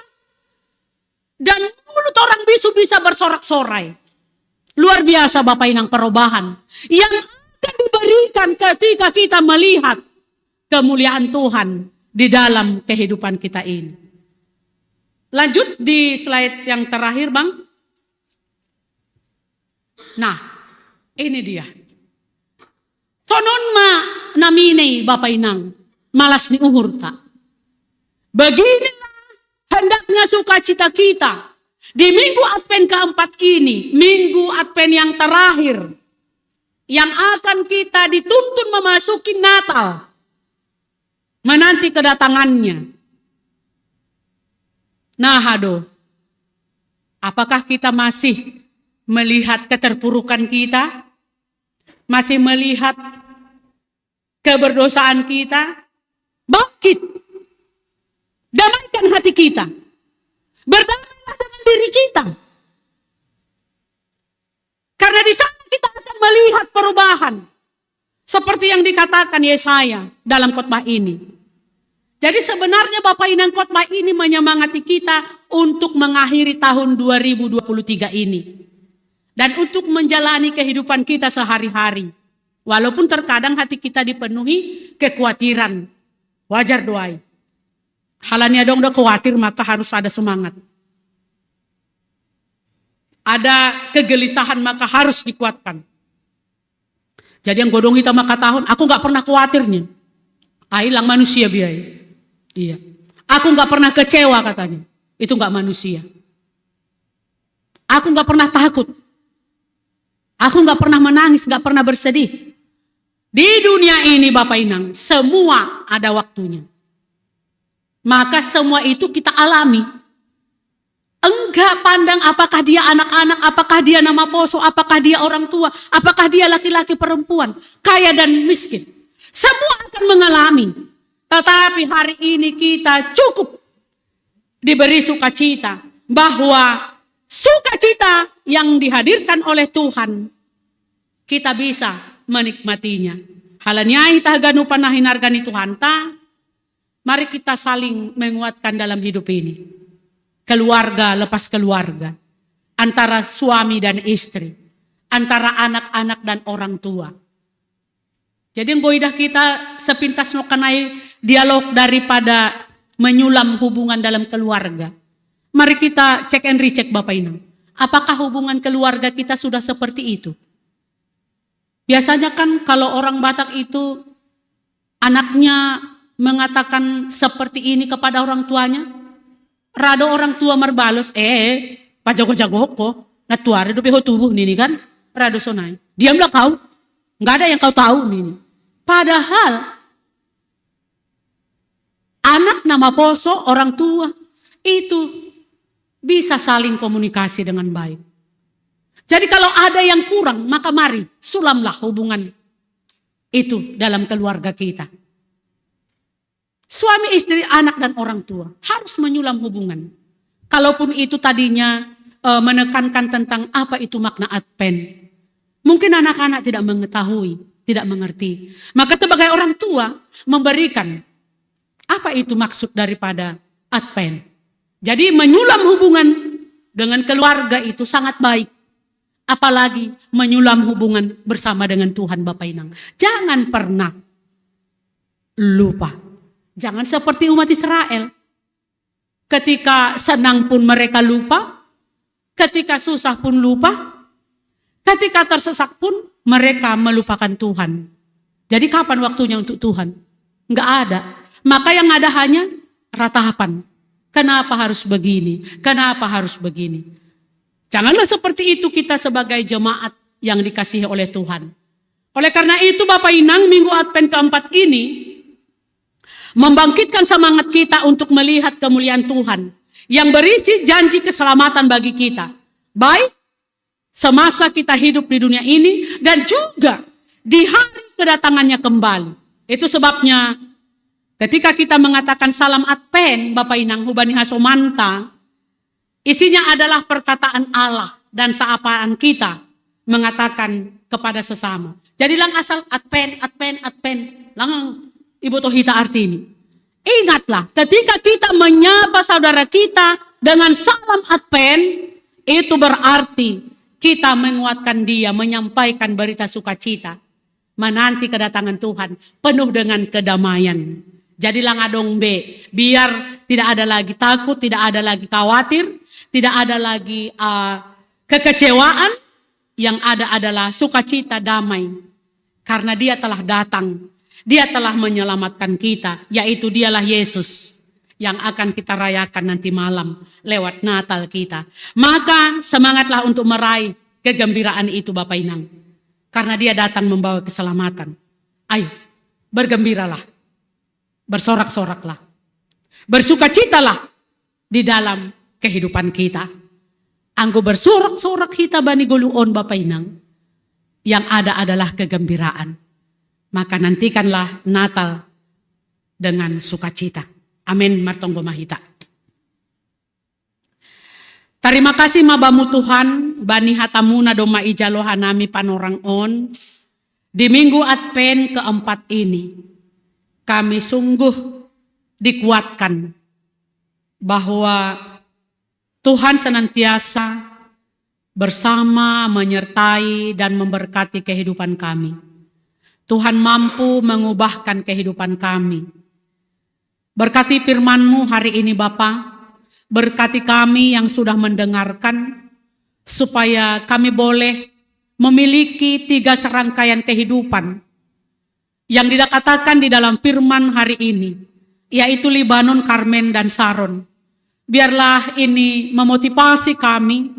Dan mulut orang bisu bisa bersorak-sorai. Luar biasa Bapak Inang perubahan yang akan diberikan ketika kita melihat kemuliaan Tuhan di dalam kehidupan kita ini. Lanjut di slide yang terakhir, Bang. Nah, ini dia. Sonon ma naminei Bapak Inang, malas ni uhurta. Beginilah hendaknya sukacita kita di minggu Advent keempat ini, minggu Advent yang terakhir, yang akan kita dituntun memasuki Natal, menanti kedatangannya. Nah, aduh, apakah kita masih melihat keterpurukan kita? Masih melihat keberdosaan kita? Bangkit. Damaikan hati kita. Berdamailah dengan diri kita. Karena di sana kita akan melihat perubahan. Seperti yang dikatakan Yesaya dalam khotbah ini. Jadi sebenarnya Bapak Inang, khotbah ini menyemangati kita untuk mengakhiri tahun dua ribu dua puluh tiga ini. Dan untuk menjalani kehidupan kita sehari-hari. Walaupun terkadang hati kita dipenuhi kekhawatiran. Wajar do ai. Halani adong do khawatir maka harus ada semangat. Ada kegelisahan maka harus dikuatkan. Jadi yang godong hita makatahon, "Aku nggak pernah khawatir ni." Ai lang manusia biai. Iya. "Aku nggak pernah kecewa," katanya. Itu nggak manusia. Aku nggak pernah takut. Aku nggak pernah menangis, nggak pernah bersedih. Di dunia ini, Bapak Inang, semua ada waktunya. Maka semua itu kita alami. Enggak pandang apakah dia anak-anak, apakah dia namaposo, apakah dia orang tua, apakah dia laki-laki perempuan, kaya dan miskin. Semua akan mengalami. Tetapi hari ini kita cukup diberi sukacita, bahwa sukacita yang dihadirkan oleh Tuhan, kita bisa menikmatinya. Halaniai ta haganup na hinarga ni Tuhanta, mari kita saling menguatkan dalam hidup ini. Keluarga lepas keluarga, antara suami dan istri, antara anak-anak dan orang tua. Jadi nggo idah kita sepintas no kanai dialog daripada menyulam hubungan dalam keluarga. Mari kita check and recheck, Bapak Inang. Apakah hubungan keluarga kita sudah seperti itu? Biasanya kan kalau orang Batak itu anaknya mengatakan seperti ini kepada orang tuanya, rado orang tua marbalos, "Eh, pajago-jago ko, natuare dope ho tubuh nini kan?" Rado sonai. "Diamlah kau, nggak ada yang kau tahu nini." Padahal anak namaposo orang tua itu bisa saling komunikasi dengan baik. Jadi kalau ada yang kurang, maka mari sulamlah hubungan itu dalam keluarga kita. Suami, istri, anak, dan orang tua harus menyulam hubungan. Kalaupun itu tadinya eh, menekankan tentang apa itu makna Advent, mungkin anak-anak tidak mengetahui, tidak mengerti. Maka sebagai orang tua, memberikan apa itu maksud daripada Advent. Jadi menyulam hubungan dengan keluarga itu sangat baik. Apalagi menyulam hubungan bersama dengan Tuhan, Bapak Inang. Jangan pernah lupa. Jangan seperti umat Israel. Ketika senang pun mereka lupa, ketika susah pun lupa, ketika tersesak pun mereka melupakan Tuhan. Jadi kapan waktunya untuk Tuhan? Nggak ada. Maka yang ada hanya ratapan. Kenapa harus begini? Kenapa harus begini? Janganlah seperti itu kita sebagai jemaat yang dikasihi oleh Tuhan. Oleh karena itu, Bapak Inang, Minggu Advent keempat ini membangkitkan semangat kita untuk melihat kemuliaan Tuhan yang berisi janji keselamatan bagi kita, baik semasa kita hidup di dunia ini dan juga di hari kedatangannya kembali. Itu sebabnya ketika kita mengatakan salam Advent, Bapak Inang, hubani hasomanta, isinya adalah perkataan Allah dan sapaan kita mengatakan kepada sesama. Jadi lang asal Advent, Advent, Advent. Lang ibu toh hita arti ini. Ingatlah, ketika kita menyapa saudara kita dengan salam Advent, itu berarti kita menguatkan dia, menyampaikan berita sukacita, menanti kedatangan Tuhan penuh dengan kedamaian. Jadi lang adong be, biar tidak ada lagi takut, tidak ada lagi khawatir, tidak ada lagi uh, kekecewaan. Yang ada adalah sukacita, damai, karena Dia telah datang. Dia telah menyelamatkan kita, yaitu Dialah Yesus yang akan kita rayakan nanti malam lewat Natal kita. Maka semangatlah untuk meraih kegembiraan itu, Bapak Inang, karena Dia datang membawa keselamatan. Ayo, bergembiralah, bersorak-soraklah, bersukacitalah di dalam kehidupan kita. Anggo bersorak-sorak hita bani goluon, Bapak Inang, yang ada adalah kegembiraan. Maka nantikanlah Natal dengan sukacita. Amin. Martonggo ma hita. Tarima kasih ma Bamu Tuhan, bani hatamu na domma ijalo hanami panorang on. Di Minggu Advent keempat ini, kami sungguh dikuatkan bahwa Tuhan senantiasa bersama, menyertai, dan memberkati kehidupan kami. Tuhan mampu mengubahkan kehidupan kami. Berkati firman-Mu hari ini, Bapa. Berkati kami yang sudah mendengarkan, supaya kami boleh memiliki tiga serangkaian kehidupan yang dikatakan di dalam firman hari ini, yaitu Libanon, Karmel, dan Saron. Biarlah ini memotivasi kami,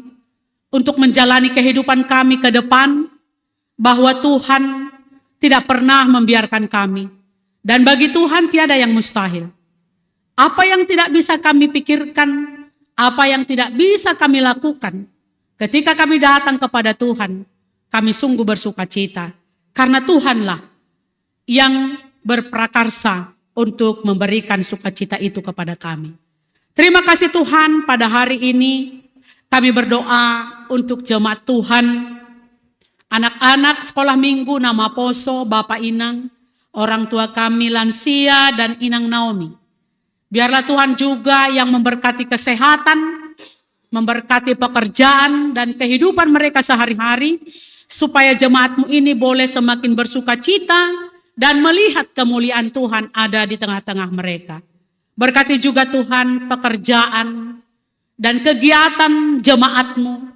untuk menjalani kehidupan kami ke depan, bahwa Tuhan tidak pernah membiarkan kami. Dan bagi Tuhan tiada yang mustahil. Apa yang tidak bisa kami pikirkan, apa yang tidak bisa kami lakukan, ketika kami datang kepada Tuhan, kami sungguh bersuka cita. Karena Tuhanlah yang berprakarsa untuk memberikan sukacita itu kepada kami. Terima kasih Tuhan, pada hari ini kami berdoa untuk jemaat Tuhan, anak-anak sekolah minggu, nama poso, Bapak Inang, orang tua kami lansia dan Inang Naomi. Biarlah Tuhan juga yang memberkati kesehatan, memberkati pekerjaan dan kehidupan mereka sehari-hari, supaya jemaatmu ini boleh semakin bersuka cita dan melihat kemuliaan Tuhan ada di tengah-tengah mereka. Berkati juga Tuhan pekerjaan dan kegiatan jemaatmu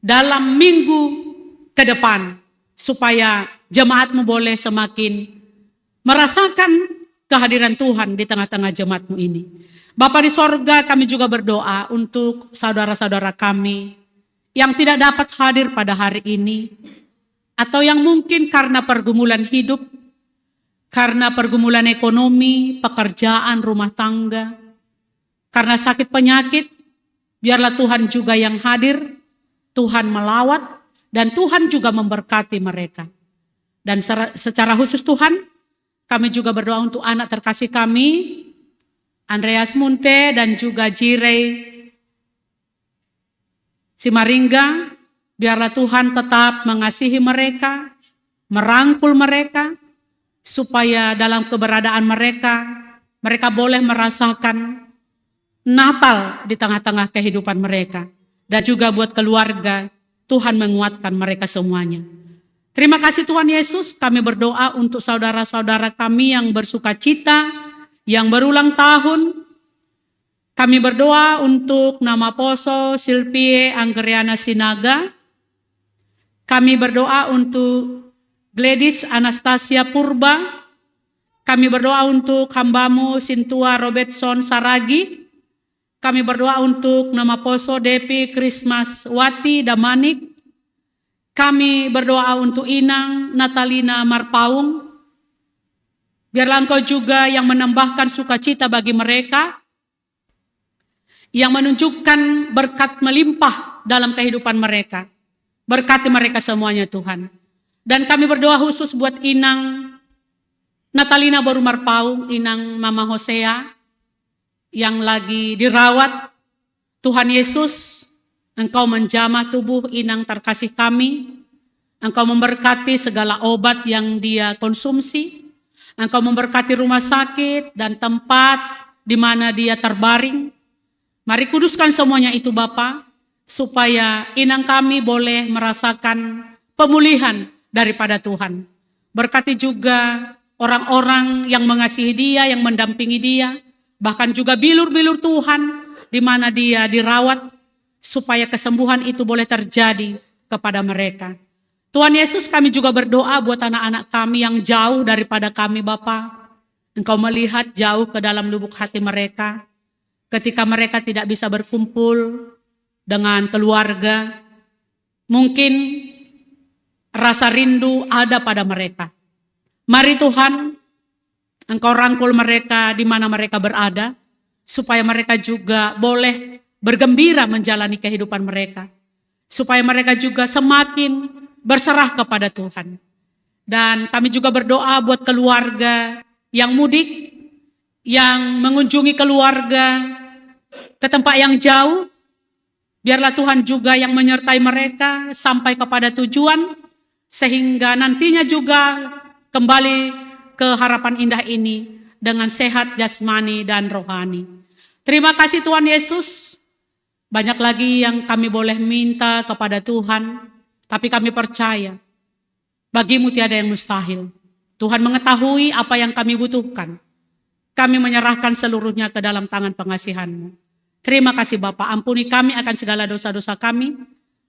dalam minggu ke depan, supaya jemaatmu boleh semakin merasakan kehadiran Tuhan di tengah-tengah jemaatmu ini. Bapa di sorga, kami juga berdoa untuk saudara-saudara kami yang tidak dapat hadir pada hari ini, atau yang mungkin karena pergumulan hidup, karena pergumulan ekonomi, pekerjaan, rumah tangga, karena sakit penyakit, biarlah Tuhan juga yang hadir, Tuhan melawat, dan Tuhan juga memberkati mereka. Dan sera- secara khusus Tuhan, kami juga berdoa untuk anak terkasih kami, Andreas Munte dan juga Jirei Simaringga, biarlah Tuhan tetap mengasihi mereka, merangkul mereka, supaya dalam keberadaan mereka, mereka boleh merasakan Natal di tengah-tengah kehidupan mereka. Dan juga buat keluarga, Tuhan menguatkan mereka semuanya. Terima kasih Tuhan Yesus, kami berdoa untuk saudara-saudara kami yang bersuka cita, yang berulang tahun. Kami berdoa untuk nama poso Silvie Anggeriana Sinaga. Kami berdoa untuk Gladys Anastasia Purba. Kami berdoa untuk hambamu Sintua Robertson Saragi. Kami berdoa untuk nama poso Devi Christmas Wati Damanik. Kami berdoa untuk Inang Natalina Marpaung. Biarlah Engkau juga yang menambahkan sukacita bagi mereka, yang menunjukkan berkat melimpah dalam kehidupan mereka. Berkati mereka semuanya, Tuhan. Dan kami berdoa khusus buat Inang Natalina Boru Marpaung, Inang Mama Hosea, yang lagi dirawat. Tuhan Yesus, Engkau menjamah tubuh Inang terkasih kami. Engkau memberkati segala obat yang dia konsumsi. Engkau memberkati rumah sakit dan tempat di mana dia terbaring. Mari kuduskan semuanya itu, Bapa, supaya Inang kami boleh merasakan pemulihan daripada Tuhan. Berkati juga orang-orang yang mengasihi dia, yang mendampingi dia, bahkan juga bilur-bilur Tuhan di mana dia dirawat, supaya kesembuhan itu boleh terjadi kepada mereka. Tuhan Yesus, kami juga berdoa buat anak-anak kami yang jauh daripada kami, Bapa. Engkau melihat jauh ke dalam lubuk hati mereka. Ketika mereka tidak bisa berkumpul dengan keluarga, mungkin rasa rindu ada pada mereka. Mari Tuhan, Engkau rangkul mereka di mana mereka berada, supaya mereka juga boleh bergembira menjalani kehidupan mereka, supaya mereka juga semakin berserah kepada Tuhan. Dan kami juga berdoa buat keluarga yang mudik, yang mengunjungi keluarga ke tempat yang jauh. Biarlah Tuhan juga yang menyertai mereka sampai kepada tujuan, sehingga nantinya juga kembali ke harapan indah ini dengan sehat jasmani dan rohani. Terima kasih Tuhan Yesus. Banyak lagi yang kami boleh minta kepada Tuhan, tapi kami percaya bagi-Mu tiada yang mustahil. Tuhan mengetahui apa yang kami butuhkan. Kami menyerahkan seluruhnya ke dalam tangan pengasihan-Mu. Terima kasih Bapa, ampuni kami akan segala dosa-dosa kami,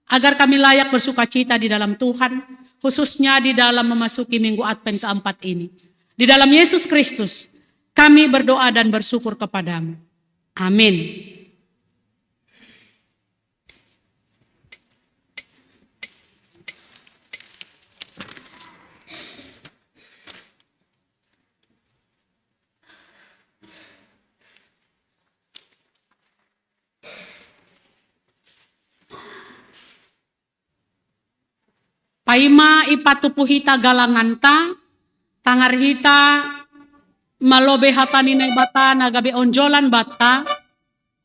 agar kami layak bersukacita di dalam Tuhan, khususnya di dalam memasuki minggu Advent keempat ini. Di dalam Yesus Kristus, kami berdoa dan bersyukur kepada-Mu. Amin. Ima ipatupu hita galanganta, tangar hita malobe hata ni Naibata na gabe onjolan banta,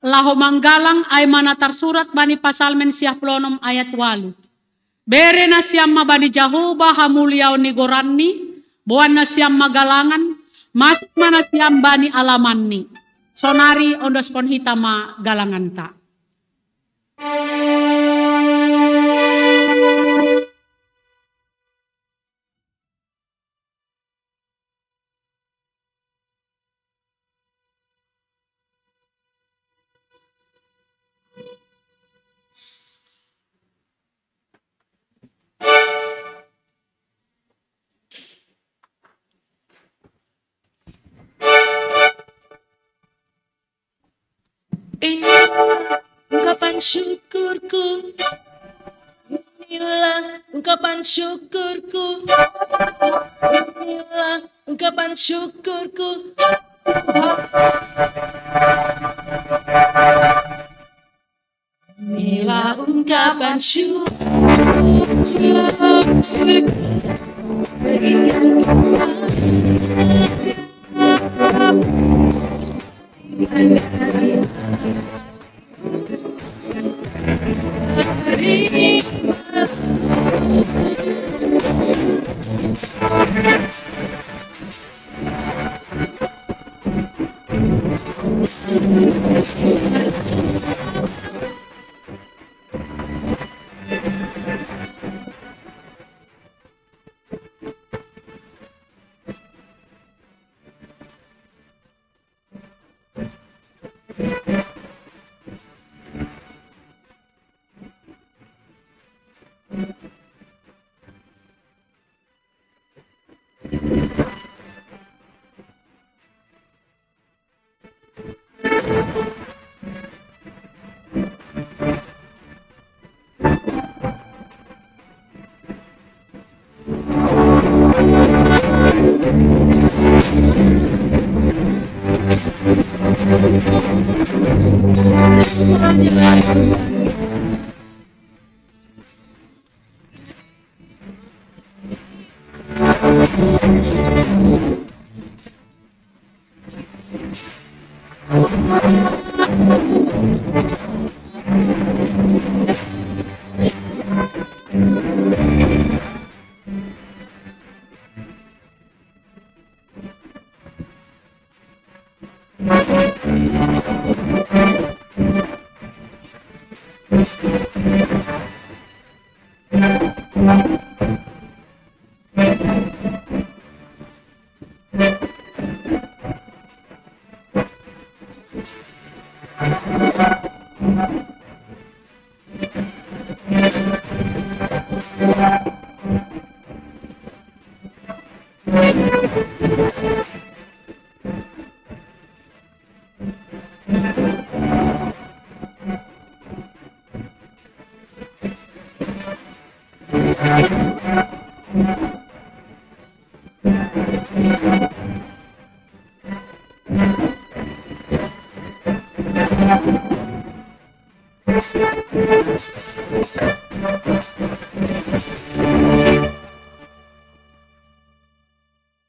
laho manggalang ai ma na tarsurat bani Pasalmen siah puluh onom ayat walu. Bere nasiam ma bani Jahowa hamuliaon ni goranni, boan nasiam ma galangan, masuk ma nasiam bani alamanni. Sonari ondoskon hita ma galanganta. Inilah ungkapan syukurku. Inilah ungkapan syukurku. Inilah ungkapan syukurku. Inilah ungkapan syukur.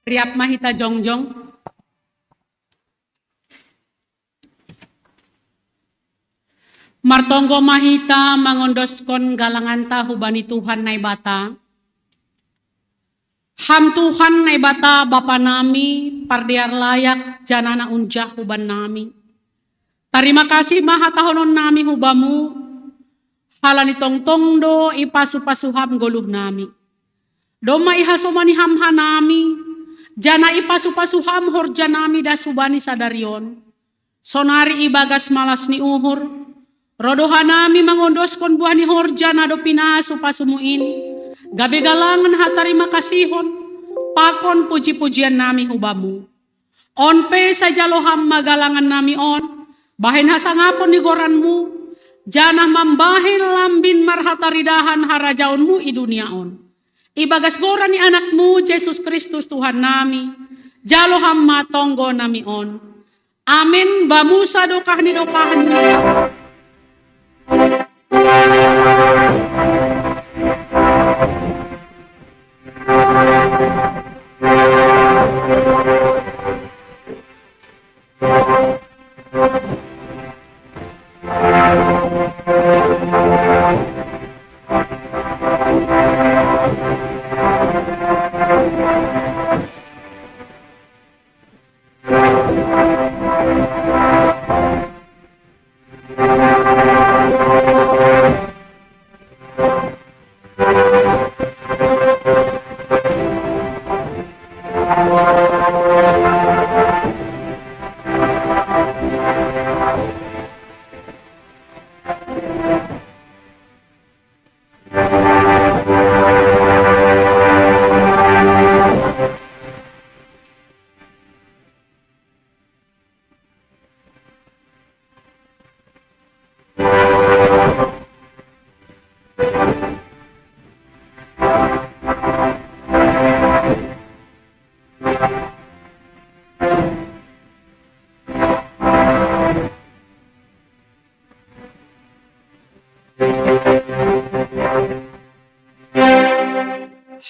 Riap ma hita jongjong. Martonggo ma hita mangondoskon galanganta hubani Tuhan Naibata. Ham Tuhan Naibata Bapa nami, pardear layak janah na unjah huban nami. Tarima kasih ma hatahonon nami hu Bamu, halani tongtong do ipasu-pasu Ham goluh nami. Domma ihasomani Ham hanami, janah ipasu-pasu Ham horja nami das hubani sadari on. Sonari ibagas malas ni uhur, roh do hanami mangondoskon buah ni horja na dob pinasu-pasumu in, gabe galangan hatarima kasihon, pakon puji-pujian nami hu Bamu. On pe sai jalo Ham ma galangan nami on, bahen hasangapon ni goranMu, janah mambahen lambin marhataridahan harajaonMu i dunia on. Ibagas goran ni AnakMu, Jesus Kristus, Tuhan nami, jalo Ham ma tonggo nami on. Amen. Bamu sadokah ni dokahni.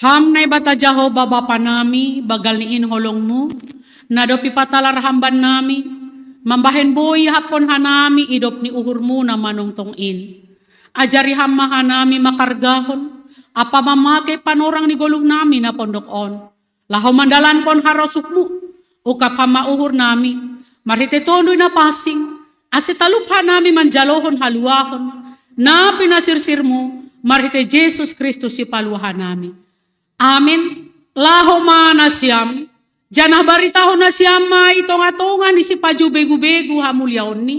Ham Naibata Jahowa Bapa nami, banggal ni in holongmu, na dob ipatalar ham bannami, mambahen boi ihaphon hanami idop ni uhurmu na manongtong in. Ajari ham ma hanami mangkargahon, ampa mamake panorang ni goluh nami na pondok on, laho mandalankon harosukmu. Ungkap ham ma uhur nami, marhite Tonduy Napansing, ase talup hanami manjalohon haluahon, na pinasirsirmu, marhite Jesus Kristus Sipalua hanami. Amen. Laho ma nasiam, janah baritahon nasiam ma i tongatonga ni sipajubegu-begu hamuliaonni,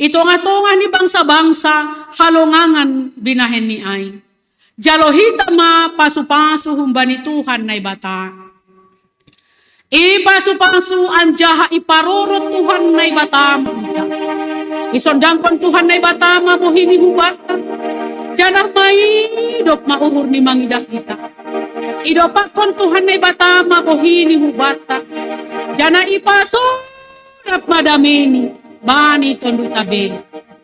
i tongatonga ni bangsa-bangsa halongangan binahenni ai. Jalo hita ma pasupasu humbani Tuhan Naibata. Ipasupasu anjaha iparorot Tuhan Naibata ma hita. Isondangkon Tuhan Naibata ma bohi ni hubanta, janah maidop ma uhur ni mangidah hita. Idompakkon Tuhan Naibata ma bohi ni hubanta, janah ipasorap ma dameni bani tonduyta be.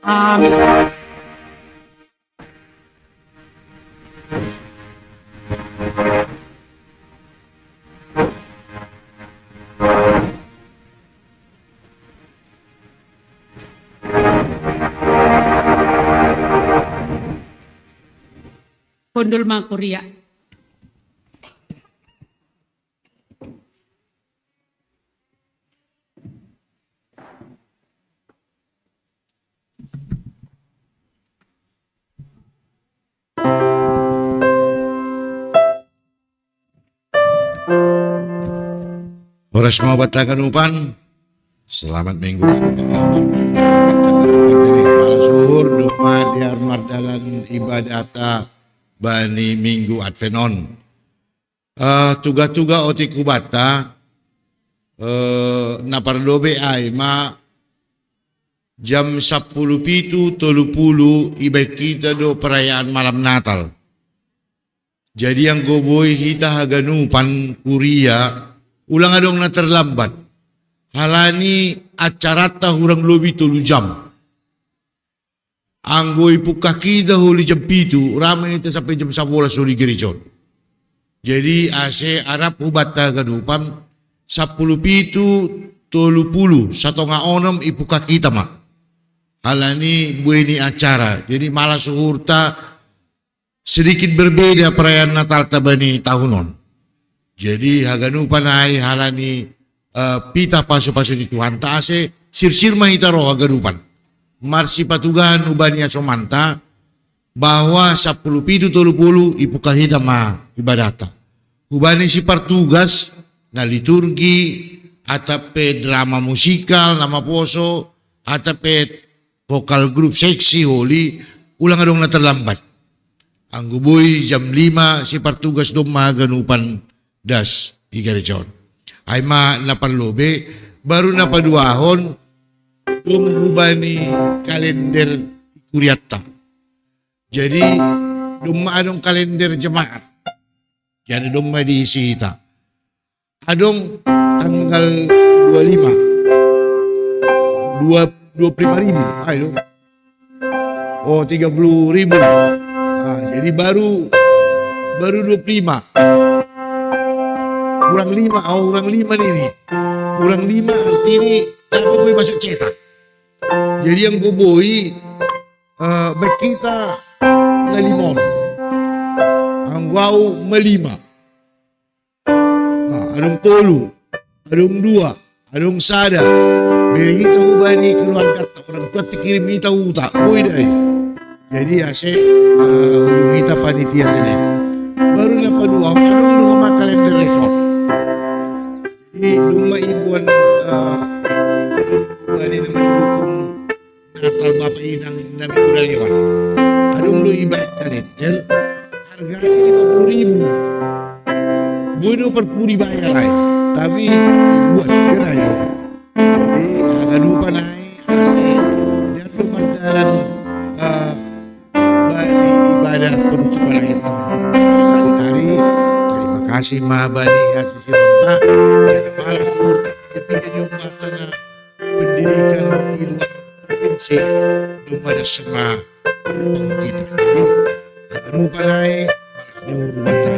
Amen. Hundul ma kuria. Horas ma banta haganupan. Selamat minggu. Selamat minggu. Banta haganupan, jadi malas uhur, domma dear mardalan ibadahta bani minggu Advent on. Eh, tuga-tuga otik hubanta, eh, na parlobei ai ma jam sampulu pitu tolu pulu ibaen hita do perayaan malam Natal. Jadi anggo boi hita haganupan kuria, ulang adong na terlambat. Halani acaranta hurang lobi tolu jam. Anggo ipungkah hita holi jam pitu, ra ma hita sampe jam sabolas holi gereja on. Jadi ase arap hubanta haganupan, sampulu pitu tolu pulu, satonga onom ipungkah hita ma. Halani buei ni acara. Jadi malas uhurta sedikit berbeda perayaan Natalta bani tahun on. Jadi haganupan ai halani, eh, pitah pasupasu ni Tuhanta ase sirsir ma hita ro haganupan. Marsipatugahan hubani asomanta bahwa sampulu pitu tolu pulu ipungkah hita ma ibadahta. Hubani sipartugas na liturgi, atap pe drama musikal, na maposo, atap pe vokal grup seksi holi, ulang adong na terlambat. Anggo boi jam lima sipartugas domma haganupan das i gareja on. Ai ma na parlobei, baru na paduahon, dung hubani kalender kuriatta. Jadi, domma adong kalender jemaat. Jadi domma diisi hita. Adong tanggal dua lima. Dua, dua puluh lima ribu. Ayo. Oh, tiga puluh ribu. Nah, jadi baru, baru dua puluh lima. Kurang lima, oh, kurang lima nih, nih. Kurang lima arti ini, apa gue masuk cetak? Jadi anggo boi, eh, baik kita na lima on. Anggo au ma lima. Nah, adong tolu, adong dua, adong sada. Bere hita hubani keluargata, orang tua ti kirim hita uta, boi da i. Jadi ase, eh, hubungi hita panitia ini. Baru na paduahon, adong do ma kalender rekor. Jadi domma iboan, eh, hubani na mandukung Natal Bapa Inang na minggu na lewat. Adong do ibaen kalender, hargana lima puluh ribu. Boi do parpudi bayar ai, tapi dibuat kan ayo. Jadi haganupan ai, ase, biar do mardalan, eh, bani ibadah penutupan akhir tahun. Sekali-kali terima kasih ma bani hasuhutonta, jangan malas uhur, tapi jadi umat tanah pendidikan di luar provinsi, domma das ma kita. Jadi, anu panai, baras nyo urang bata.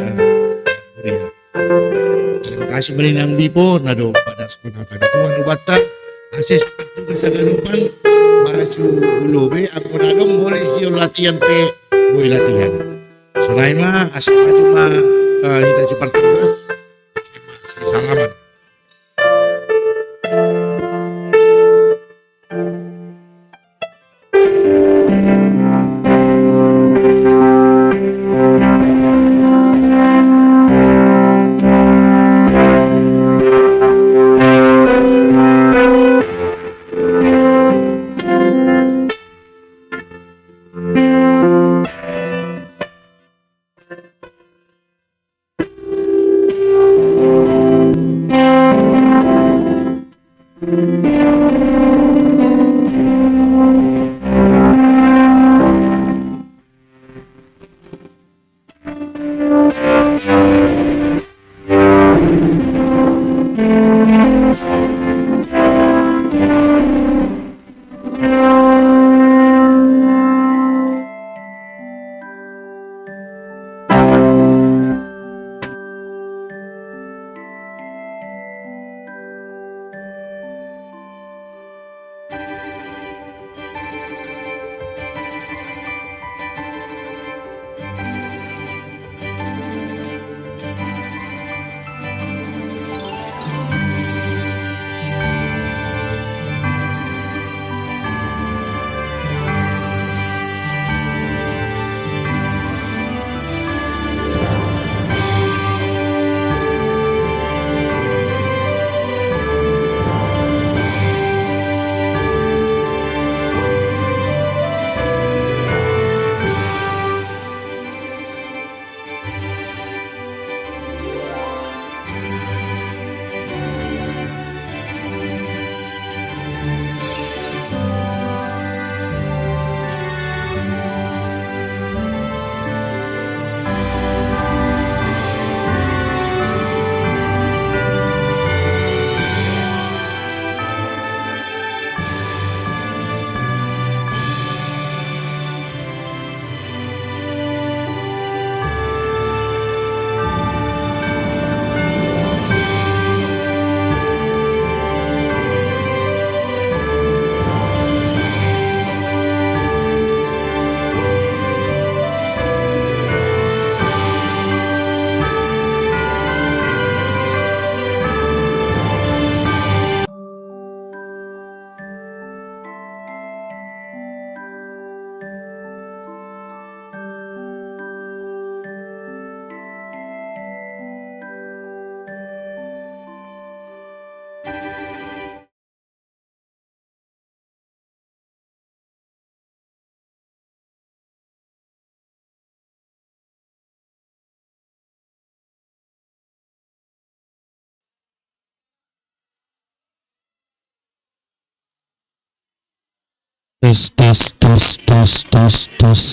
Terima kasih bari nang bipo, nado pada sekolah tadi Tuhan ubatan. Asis juga saganupan, baras ulo be, aku nadong boleh sio latihan pe, boleh latihan. Sonai ma, asa maju ma, eh, kita cepat tugas. Salaman. Tes, tes, tes, tes, tes, tes.